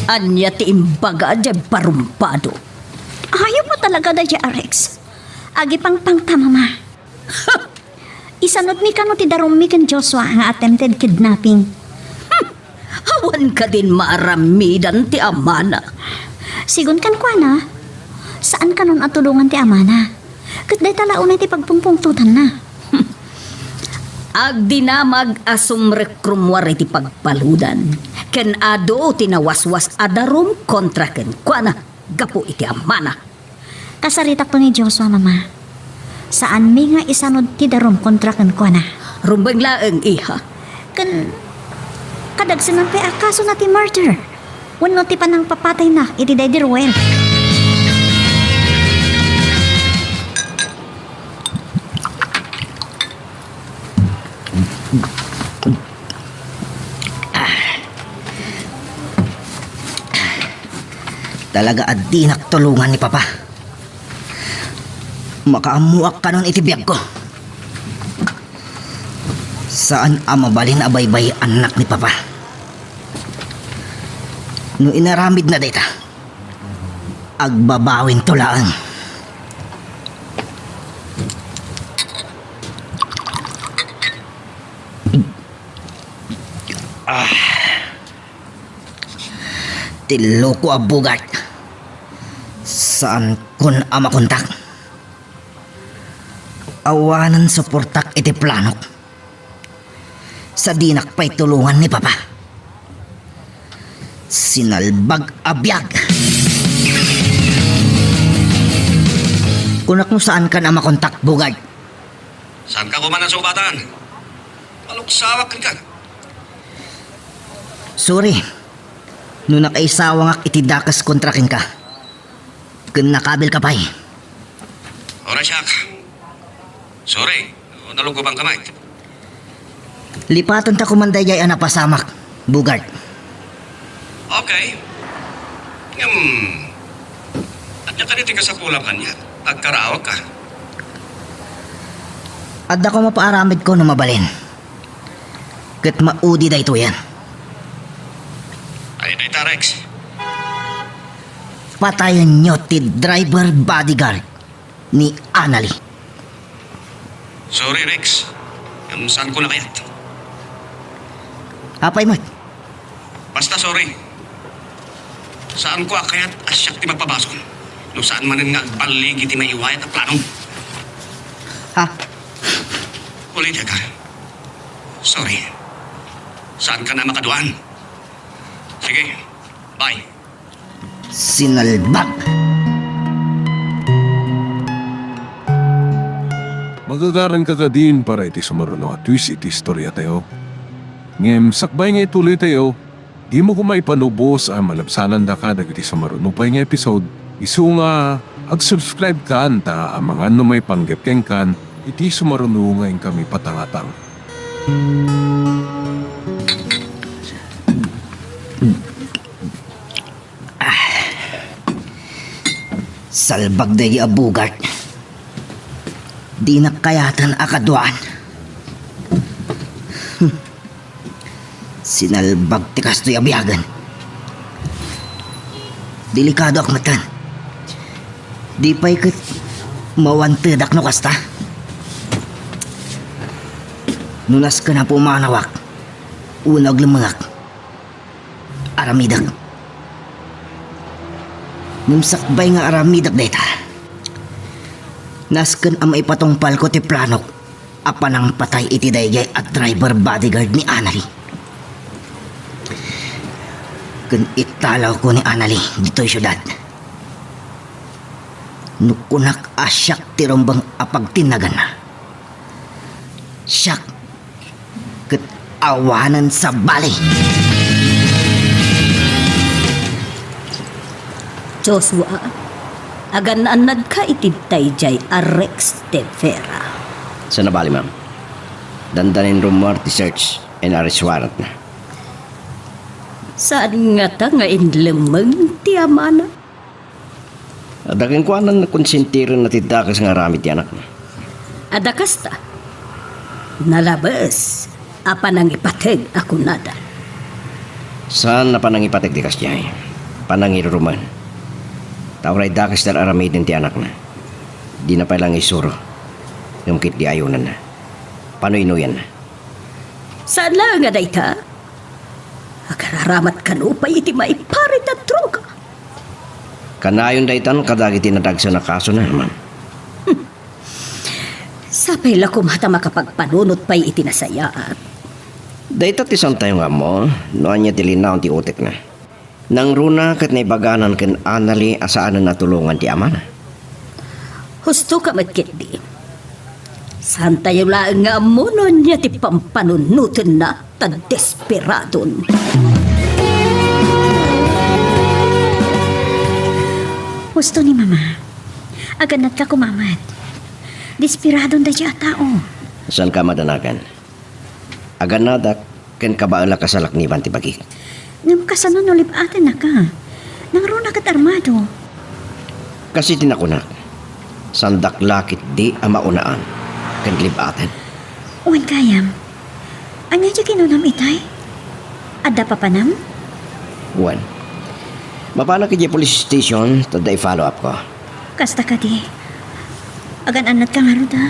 Ania ti imbaga diay barumbado? Ayup a talaga daydi a Rex. Agipangpangta, Mama. Isanudmi kano ti darummi ken Joshua nga attempted kidnapping? Hmm! Awan kadin maaramidan ti amana. Sigun kenkuana, saan kanon a tulongan ti amana. Ket dayta la unay ti pagpungpungtotanna. Hmm. Agdinamag a sumrekrumuar iti pagbaludan, ken adu ti nawaswas a darum kontra kenkuana gapu iti amana. Kasaritakto ni Joshua, Mama. Saanmi nga isanud ti darum kontra kenkuana. Rumbeng laeng, iha. Ken, kadagsenan pay a kasona ti murder wenno ti panangpapatayna iti daydi Ruel. Talaga a dinak tulongan ni Papa. Makaammoak kanon iti biagko. Saan a mabalin a baybay-annak ni Papa. No inaramidna dayta, agbabawinto laeng. Ah. Ti loko a Bogart. Saankon a makontak. Awanen suportak iti planok. Sadinak pay tulongan ni Papa. Sinalbag a biag. Kunak no saankan a makontak, Bogart. Saanka koma a sungpatan? Maluksawak kenka. Sorry. No nakaisawangak iti dakes kontra kenka. Ken nakabilka pay. Oras siak. Sorry. No nalungkobanka met. Lipatenta koman daydiay a napasamak, Bogart. Okay. Ngem, ania kadi ti kasapulam kaniak? Agkaraawakka. Adda koma paaramidko no mabalin. Ket maudi daytoyen. Ay, dayta, Rex. Patayenyo ti driver bodyguard ni Annalie. Sorry, Rex. Ngem saanko a kayat. Apay met? Basta sorry. Saanko a kayat a siak ti magpabasol no saan manen nga agballig iti maiwayat a planom. Ha? Ulitek, a. Sorry. Saankan a makaduan. Sige. Bye. Sinalbag. Magagaranka kadin para iti sumaruno a twist iti istoriatayo. Ngem sakbay nga ituloytayo, dimo koma ipanubos a malabsanandaka dagiti sumaruno pay nga episode. Isu nga ag-subscribe kan ta amangan no maipanggep kenkan iti sumaruno nga inkami patangatang. Salbag daydi a Bogart. Dinak kayaten a kaduaan. Sinalbag ti kastoy a biagen. Delikadoak metten. Di pay ket mawantedak no kasta. No nasken a pumanawak wenno aglemmengak, aramidek. Ngem sakbay nga aramidek dayta, nasken a maipatungpalko ti planok a panangpatay iti daydiay a driver bodyguard ni Annalie. Ken italawko ni Annalie ditoy siudad. No kunak a siak ti rumbeng a pagtinnaganna, siak ket awanen sabali. Joshua, agannaannadka iti daydiay a Rex de Vera. Saan a bali, ma'am. Dandanin rummuar ti search and arrest warrant na. Saan ngata nga inlemmeng ti amana? Adda kenkuana, nakonsentirenna ti dakes nga aramid ti anakna. Adda kasta. Nalabes a panangipateg a kunada. Saan a panangipateg ti kasdiay. Panangirurumen. Ta uray dakes ti ar-aramiden ti anakna. Dina pay laeng isuro. Ngem ketdi ayonanna. Panuynoyanna. Saan laeng a dayta? Agararamat kano pay iti maiparit a droga. Kanayon daytan kadagiti nadagsen a kasona, ma'am. Sapay la koma ta makapagpanunot pay iti nasayaat. Dayta ti saantayo nga ammo no ania ti linaon ti utekna. Nangruna ket naibaganan ken Annalie a saanen a tulongan ti amana. Hustoka met ketdi. Saantayo laeng nga ammo no ania ti pampanunotenna ta desperadon. Husto ni Mama. Agannadka koma met. Desperadon daydiay a tao. Saanka a madanagan. Agannadak ken kabaelak a salakniban ti bagik. Ngem kasano no lib-atennaka? Nangruna ket armado. Kas iti nakunak, saandak la ketdi a maunaan ken lib-aten. Wen gayam. Ania ti kinunam itay? Adda papanam? Wen. Mapanak idiay police station, ta adda i-follow up ko. Kasta kadi. Agan-annadka ngarud, a.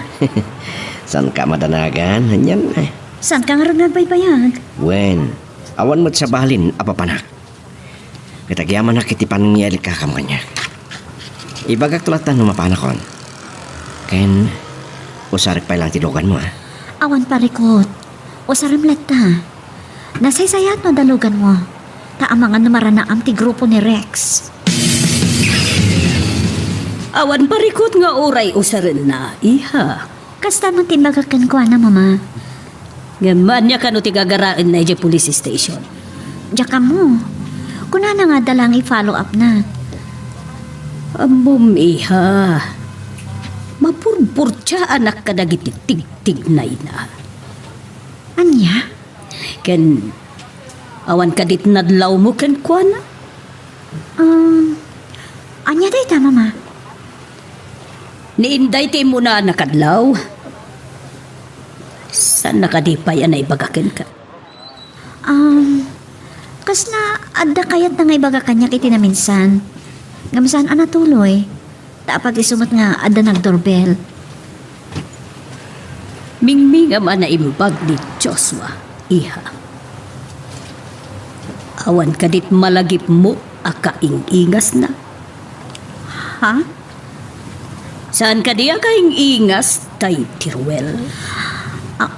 Saanka a madanagan, anian, a. Saanka ngarud nga agbaybayag? Wen. Awan met sabalin a papanak. Ket agyamanak iti panangyalikakam kaniak. Ibagakto latta no mapanakon. Ken usarek pay lang ti daluganmo, a? Awan parikut. Usarem latta. Nasaysayaat no daluganmo. Ta amangan no maranaam ti grupo ni Rex. Awan parikut nga uray usarenna, iha. Kasta met ti imbagak kenkuana, Mama. Ngem ania kano ti gagaraenna idiay police station? Diak ammo. Kunana nga adda laeng i-follow up na. Ammom, iha. Mapurpurtiaanak kadagiti tigtignayna. Ania? Ken awan kadi ti nadlawmo kenkuana? Um, ania dayta, Mama? Ni Inday ti immuna a nakadlaw. Saan na kadi pay a naibaga kenka? Um, kasla adda kayatna nga ibaga kaniak iti naminsan. Ngem saan a natuloy. Ta apag isu met nga adda nagdoorbell. Mingmingam a naimbag ni Joshua, iha. Awan kadit malagipmo a kaing-ingasna? Ha? Saan kadi a kaing-ingas tay ti Ruel? Ah,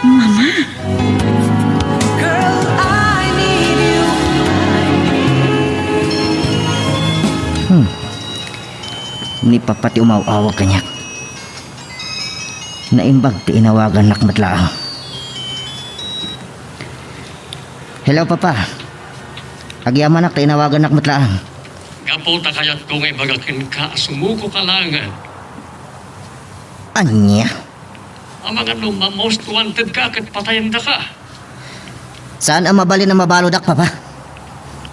Mama. Girl, I need you. Hmm. Ni Papa ti umaw-awag kaniak. Naimbag ti inawagannak met laeng. Hello, Papa. Agyamanak ta inawagannak met laeng. Gapu ta kayatko nga ibaga kenka a sumukoka laengen. Ania? Amangan no ma-most wanted ka ket patayendaka. Saan a mabalin a mabaludak, Papa.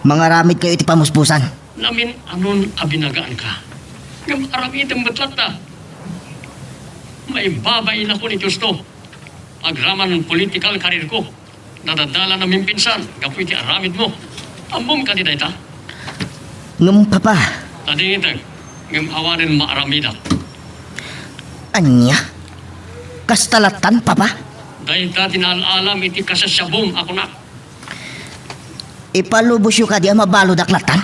Mangaramidkayo iti pamuspusan. Namin-anon a binagaanka. Ngem aramidem met latta. Maibabainakon iti husto. Agraman political career ko. Nadadalan a mimpinsan gapu iti aramidmo. Ammom kadi dayta? Ngem, Papa. Nadingitek, ngem awanen maaramidak. Ania? Kasta lattan, Papa? Dayta ti naal-alam iti kasiasiabom a kunak. Ipalubosyo kadi a mabaludak lattan?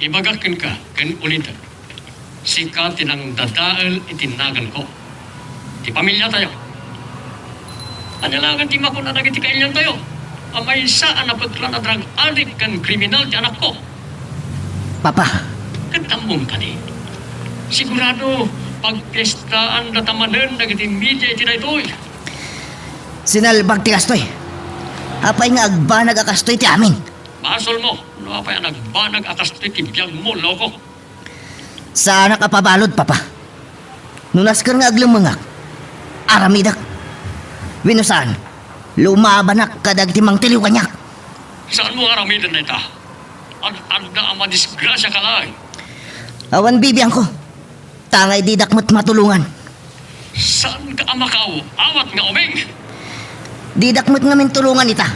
Ibagak kenka, ken ulitek, sika ti nangdadael iti naganko, ti pamiliatayo. Ania laengen ti makuna dagiti kailiantayo a maysa a napeklan a drug addict ken kriminal ti anakko? Papa. Ket ammom kadi, sigurado pagpiestaandata manen dagiti media iti daytoy. Sinalbag ti kastoy. Apay nga agbanag a kastoy ti amin? Basolmo no apay a nagbanag a kastoy ti biagmo, loko. Saanak a pabalud, Papa. No nasker nga aglemmengak, aramidek. Wenno saan, lumabanak kadagiti mangtiliw kaniak. Saanmo nga aramiden dayta? Ad-adda a madisgrasiaka laeng. Awan bibiangko. Tangay didak met matulongan. Saanka a makaaw-awat nga ubing? Didak met ngamin tulongan ita.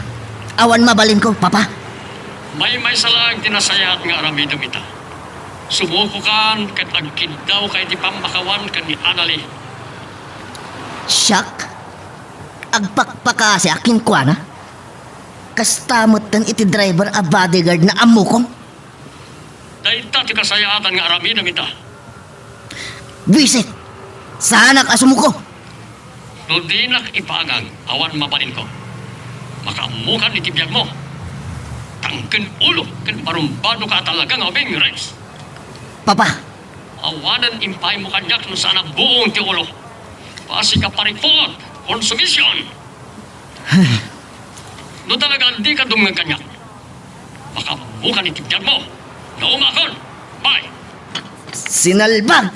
Awan mabalinko, Papa. Maymaysa laeng ti nasayaat nga aramidem ita. Sumukokan ket agkiddawka iti pammakawan ken ni Annalie. Siak? Agpakpakasiak kenkuana? Kasta metten iti driver a bodyguard na ammokon? Dayta ti kasayaatan nga aramidem ita. Buisit! Saanak a sumuko! No dinak ipagang, awan mabalinko. Makaammokan iti biagmo. Tangken ulo ken barumbadoka a talaga nga ubing, Rex. Papa! Awanen impaymo kaniak no saan a buong ti ulo. Basig a parikut, konsumision. No talaga dika dumngeg kaniak, makaammokan iti biagmo. Naumakon. Bye. Sinalbag!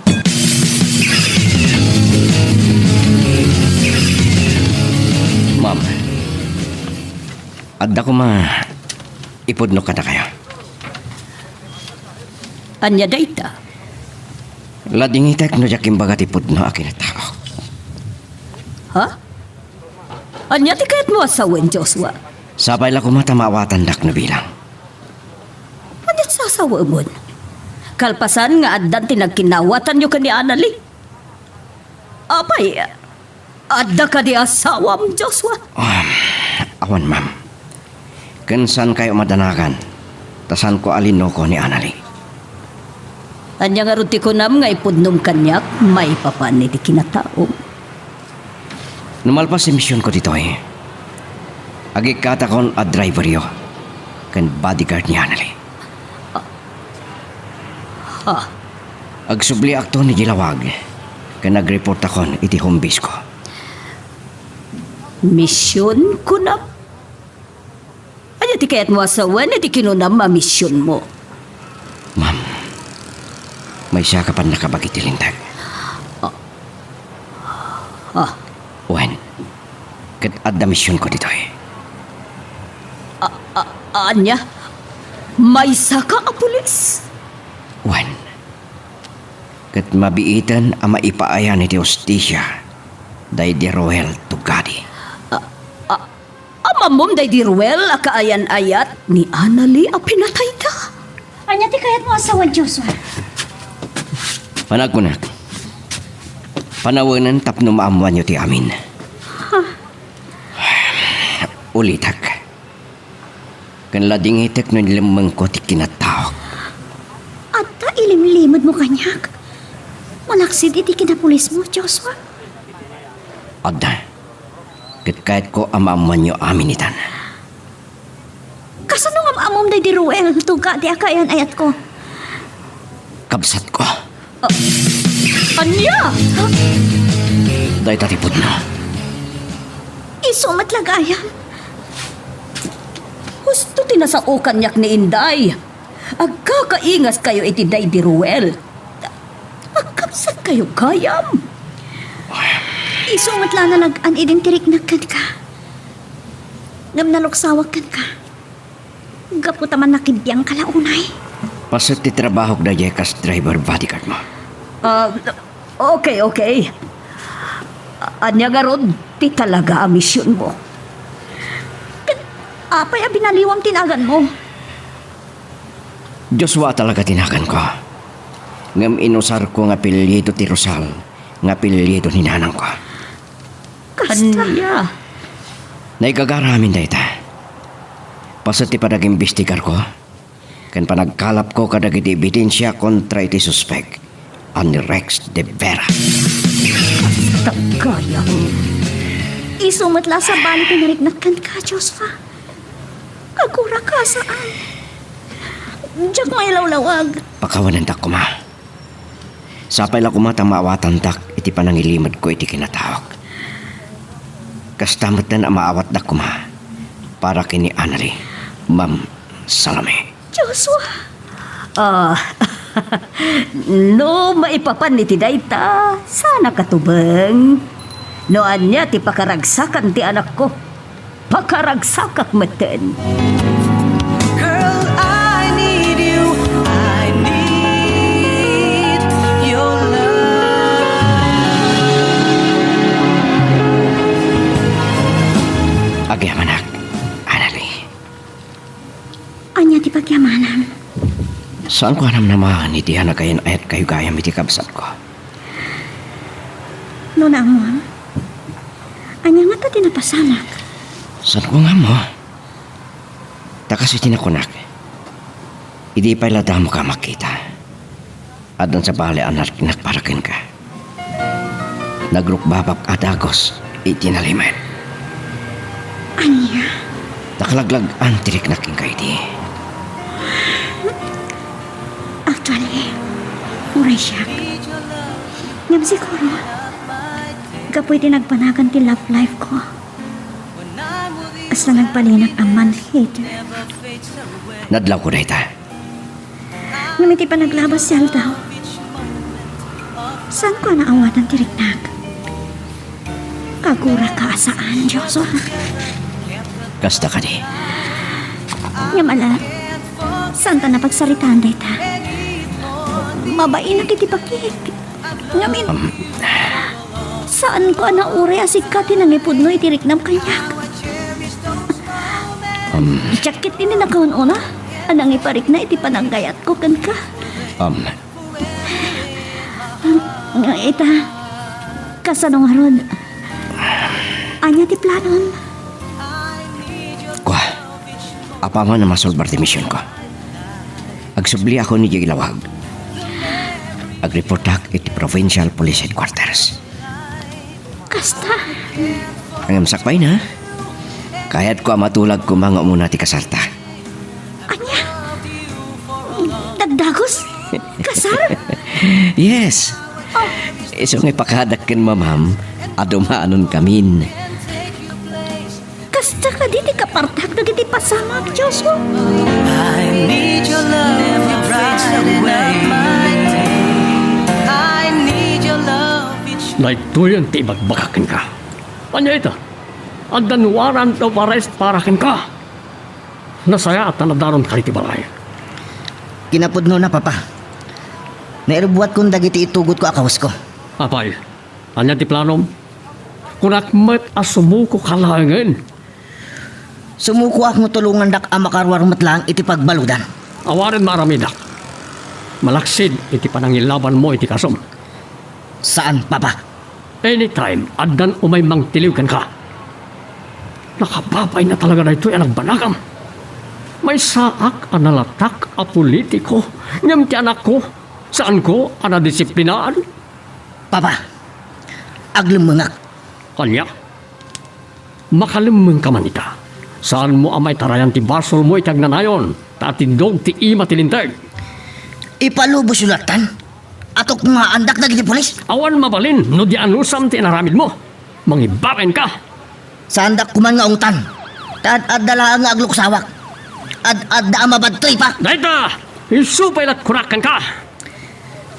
Ma'am, adda koma ipudno kadakayo. Ania dayta? Ladingitek no diak imbaga ti pudno a kinataok. Ha? Ania ti kayatmo a sawen, Joshua? Sapay la koma ta maawatandak no bilang. Ania ti sasawaemon? Kalpasan nga addan ti nagkinnawatanyo ken ni Annalie? Apay, adda kadi asawam, Joshua? Um, awan, ma'am. Ken saankayo madanagan, ta saanko a linuko ni Annalie. Ania ngarud ti kunam nga ipudnom kaniak maipapan iti kinataom? No malpas ti misionko ditoy, agikkatakon a driveryo ken bodyguard ni Annalie. Ha? Agsubliakton iti lawag ken agreportakon iti home base ko. Mision, kunam? Ania ti kayatmo a sawen iti kinunam a misionmo? Ma'am, maysaka pannakabagi ti Linteg. Ah. Ah. Wen, ket adda misionko ditoy. A-, a-, ania? Maysaka a pulis? Wen, ket mabiiten a maipaayan iti hustisia daydi Ruel Tugadi. A-, a-, Ammo daydi Ruel a kaayan-ayat ni Annalie a pinatayda? Ania ti kayatmo a sawen, Joshua? Panagkunak, panawenen tapno maammoanyo ti amin. Ha? Ulitek. Ken ladingitek no inlemmengko ti kinataok. Adda ilimlimedmo kaniak? Malaksid iti kinapulismo, Joshua? Adda. Ket kayatko a maammoanyo amin itan. Kasano nga maammom daydi Ruel Tugadi a kaayan-ayatko? Kabsatko. Ah, ania? Dayta ti pudno. Isu met la gayam. Husto ti nasao kaniak ni Inday. Agkakaingaskayo iti daydi Ruel. Agkabsatkayo gayam. Isu met la nalag-an idin ti riknak kenka. Ngem naluksawak kenka. Gapu ta mannakabiangka la unay. Paset ti trabahok daydiay kas driver bodyguard mo. Ah, okay, okay. Ania ngarud ti talaga a misionmo? Ket apay a binaliwam ti naganmo? Joshua talaga ti naganko. Ngem inusarko nga apelyido ti Rosal nga apelyido ni nanangko. Kasta. Ania? Naigagara amin dayta. Paset ti panag-imbestigarko ken panagkalapko kadagiti ebidensia kontra iti suspek a ni Rex de Vera. Tagayang. Isu met la a sabali ti nariknak kenka, Joshua. Aguraka a saan. Diak mailawlawag. Pakawanendak koma. Sapay la koma ta maawatandak iti panangilimedko iti kinataok. Kasta metten a maawatdak koma para ken ni Annalie, Ma'am Salome. Joshua! Ah, no maipapan iti dayta, saan a katubeng? No ania ti pakaragsakan ti anakko, pakaragsakak metten. Girl, I need you. I need your love. Agyamanak, Annalie. Ania ti pagyamanam? Saanko a namnamaen iti a nagayan-ayatkayo gayam iti kabsatko. No naammoam, ania ngata ti napasamak? Saanko nga ammo. Ta kas iti nakunak, idi pay la damoka a makita, addan sabali a nariknak para kenka. Nagrukbabak a dagus iti nalimed. Ania? Nakalaglag-an ti riknak kenka idi. Actually, uray siak. Ngem siguro, gapu iti nagbanagan ti love life ko. Kasla nagbalinak a man-hater. Nadlawko dayta. Ngem iti panaglabas ti aldaw, saanko a naawatan ti riknak. Aguraka a saan, Joshua. Kasta kadi. Ngem ala, saanta a pagsaritaan dayta. Mabainak iti bakik. Ngamin, um, saanko a nauray a sika ti nangipudno iti riknam kaniak. Um, Diak ketdi nakaun-una a nangiparikna iti pananggayatko kenka. Um, Nga ita, kasano ngarud? Ania ti planom? Kua, Apaman a masolbar ti misionko, agsubliakon idiay Laoag. Agreportak iti Provincial Police Headquarters. Kasta. Ngem sakbay na, kayatko a matulag koma nga umuna ti kasarta. Ania? Dagdagus? Kasar? Yes. Oh. Isu nga ipakadak ken mamam a dumanonkamin. Kasta kadi ti kapartak dagiti pasamak, Joshua? I need your love every bright and night. I need your love each Daytoyen ti ibagbagak kenka. Ania ita? Addan warrant of arrest para kenka. Nasayaat a nadaron ka iti balay. Kinapudnona, Papa. Nairubbuatkon dagiti itugotko a kawesko. Apay, ania ti planom? Kunak met a sumukoka laengen. Sumukoak no tulongandak a makaruar met laeng iti pagbaludan. Awanen maaramidak. Malaksid iti panangilabanmo iti kasom. Saan, Papa. Anytime, addan umay mangtiliw kenka. Nakababayna talaga daytoy a nagbanagam. Maysaak a nalatak a politiko, ngem ti anakko, saanko a nadisiplinaan. Papa, aglemmengak. Ania? Makalemmengka man ita. Saanmo a maitarayan ti basolmo iti agnanayon, ta atindog ti ima ti linteg. Ipalubosyo lattan a tukmaandak dagiti pulis. Awan mabalin no di anusam ti inaramidmo. Mangibabainka. Saandak koman nga ungtan. Ta ad-adda laeng nga agluksawak. Ad-adda a mabadtripa. Dayta, isu pay lat kunak kenka.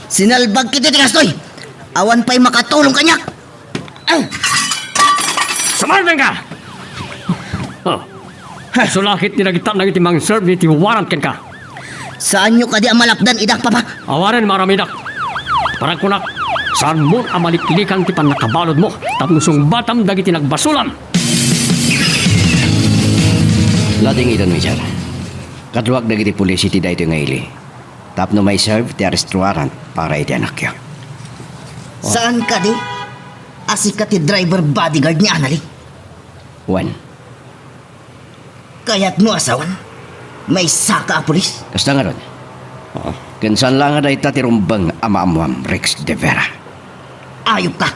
Sinalbag kiti ti kastoy. Awan pay makatulong kaniak. Ay! Sumardengka! Oh. Isu la ket ti nagita dagiti mangserbi ti warrant kenka. Saanyo kadi a malapdan ida, Papa? Awanen maaramidak. Para kunak, saanmon a maliklikan ti pannakabaludmo tapno sungbatam dagiti nagbasolam. Lading idan, Major. Kaduak dagiti pulis iti daytoy nga ili tapno maiserve ti arrest warrant para iti anakyo. Saan kadi a sika ti driver bodyguard ni Annalie? Wen. Kayatmo a sawen? Maysaka a pulis? Kasta ngarud. Oo. Ken saan la nga dayta ti rumbeng a maammoam, Rex de Vera. Ayupka!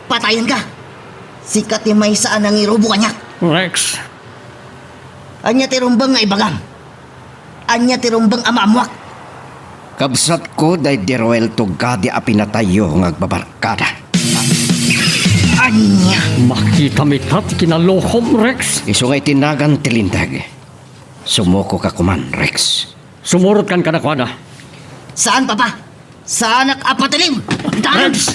Patayenka! Sika ti maysa a nangirubo kaniak. Rex. Ania ti rumbeng nga ibagam? Ania ti rumbeng a maammoak? Kabsatko, daydi Roel Tugadi a pinatayyo nga agbabarkada. Ania? Makitam ita ti kinalokom, Rex. Isu nga itinagan ti linteg. Sumukoka koman, Rex. Sumurotkan kadakuada. Saan, Papa? Saanak a patiliw! Rex!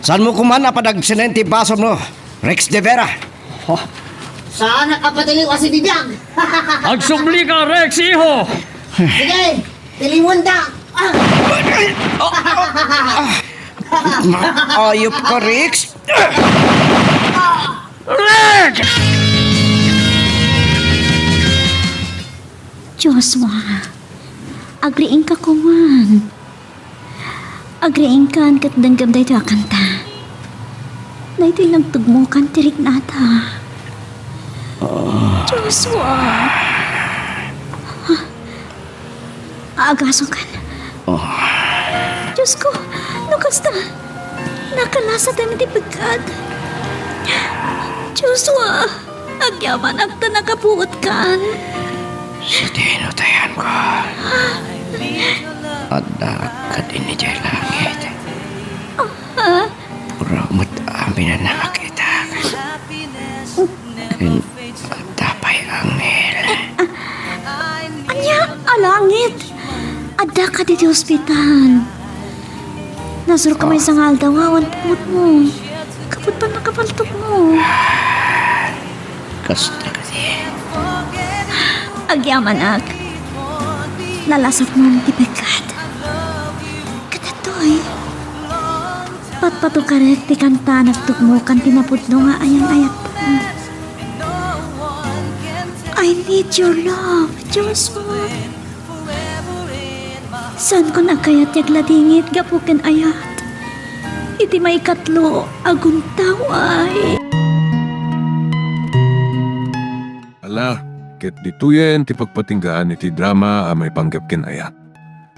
Saanmo koman a padagsenen ti basolmo, Rex de Vera. Saanak a patiliw a sibibiag! Agsublika, Rex, iho! Sige, tiliwenda! Ah! Ayupka, Rex! Rex! Joshua, agriingka koman. Agriingkan ket denggem daytoy a kanta. Daytoy nagtugmokan ti riknada. Ah. Joshua. Agasongkan. Ah. Dios ko, no kasta, nakalasat iti pekkat. Joshua. Agyamanak ta nakapuotkan. Sadino tayanko? Adda kadi idiay langit. Ah? Puro met amin a nakakita. Ken adda pay anghel. Ania a langit? Adda kadi ti ospital. Nasurka maysa nga aldaw nga awan pungotmo. Gapu ta nakapaltokmo. Kasta kadi. Agyamanak. Nalasatmon ti pekkat. Ket daytoy, patpatokarek ti kanta a nagtugmokan ti napudno nga ayan-ayatmo. I need your love, Joshua. Saanko a kayat ti agladingit gapu ken ayat iti maikatlo a guntaw ay. Ala, ket ditoyen ti pagpatinggaan iti drama a maipanggep ken ayat.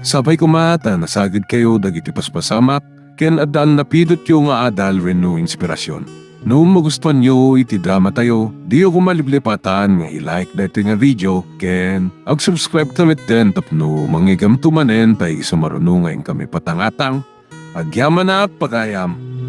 Sapay koma ta nasagidkayo dagiti paspasamak ken addan napidotyo nga adal wenno inspirasyon. No magustuanyo iti dramatayo, diyo koma liplipatan nga i-like daytoy nga video ken ag-subscribe ta metten tapno mangigamto manen ta isu maruno nga inkami patangatang. Agyamanak pagayam!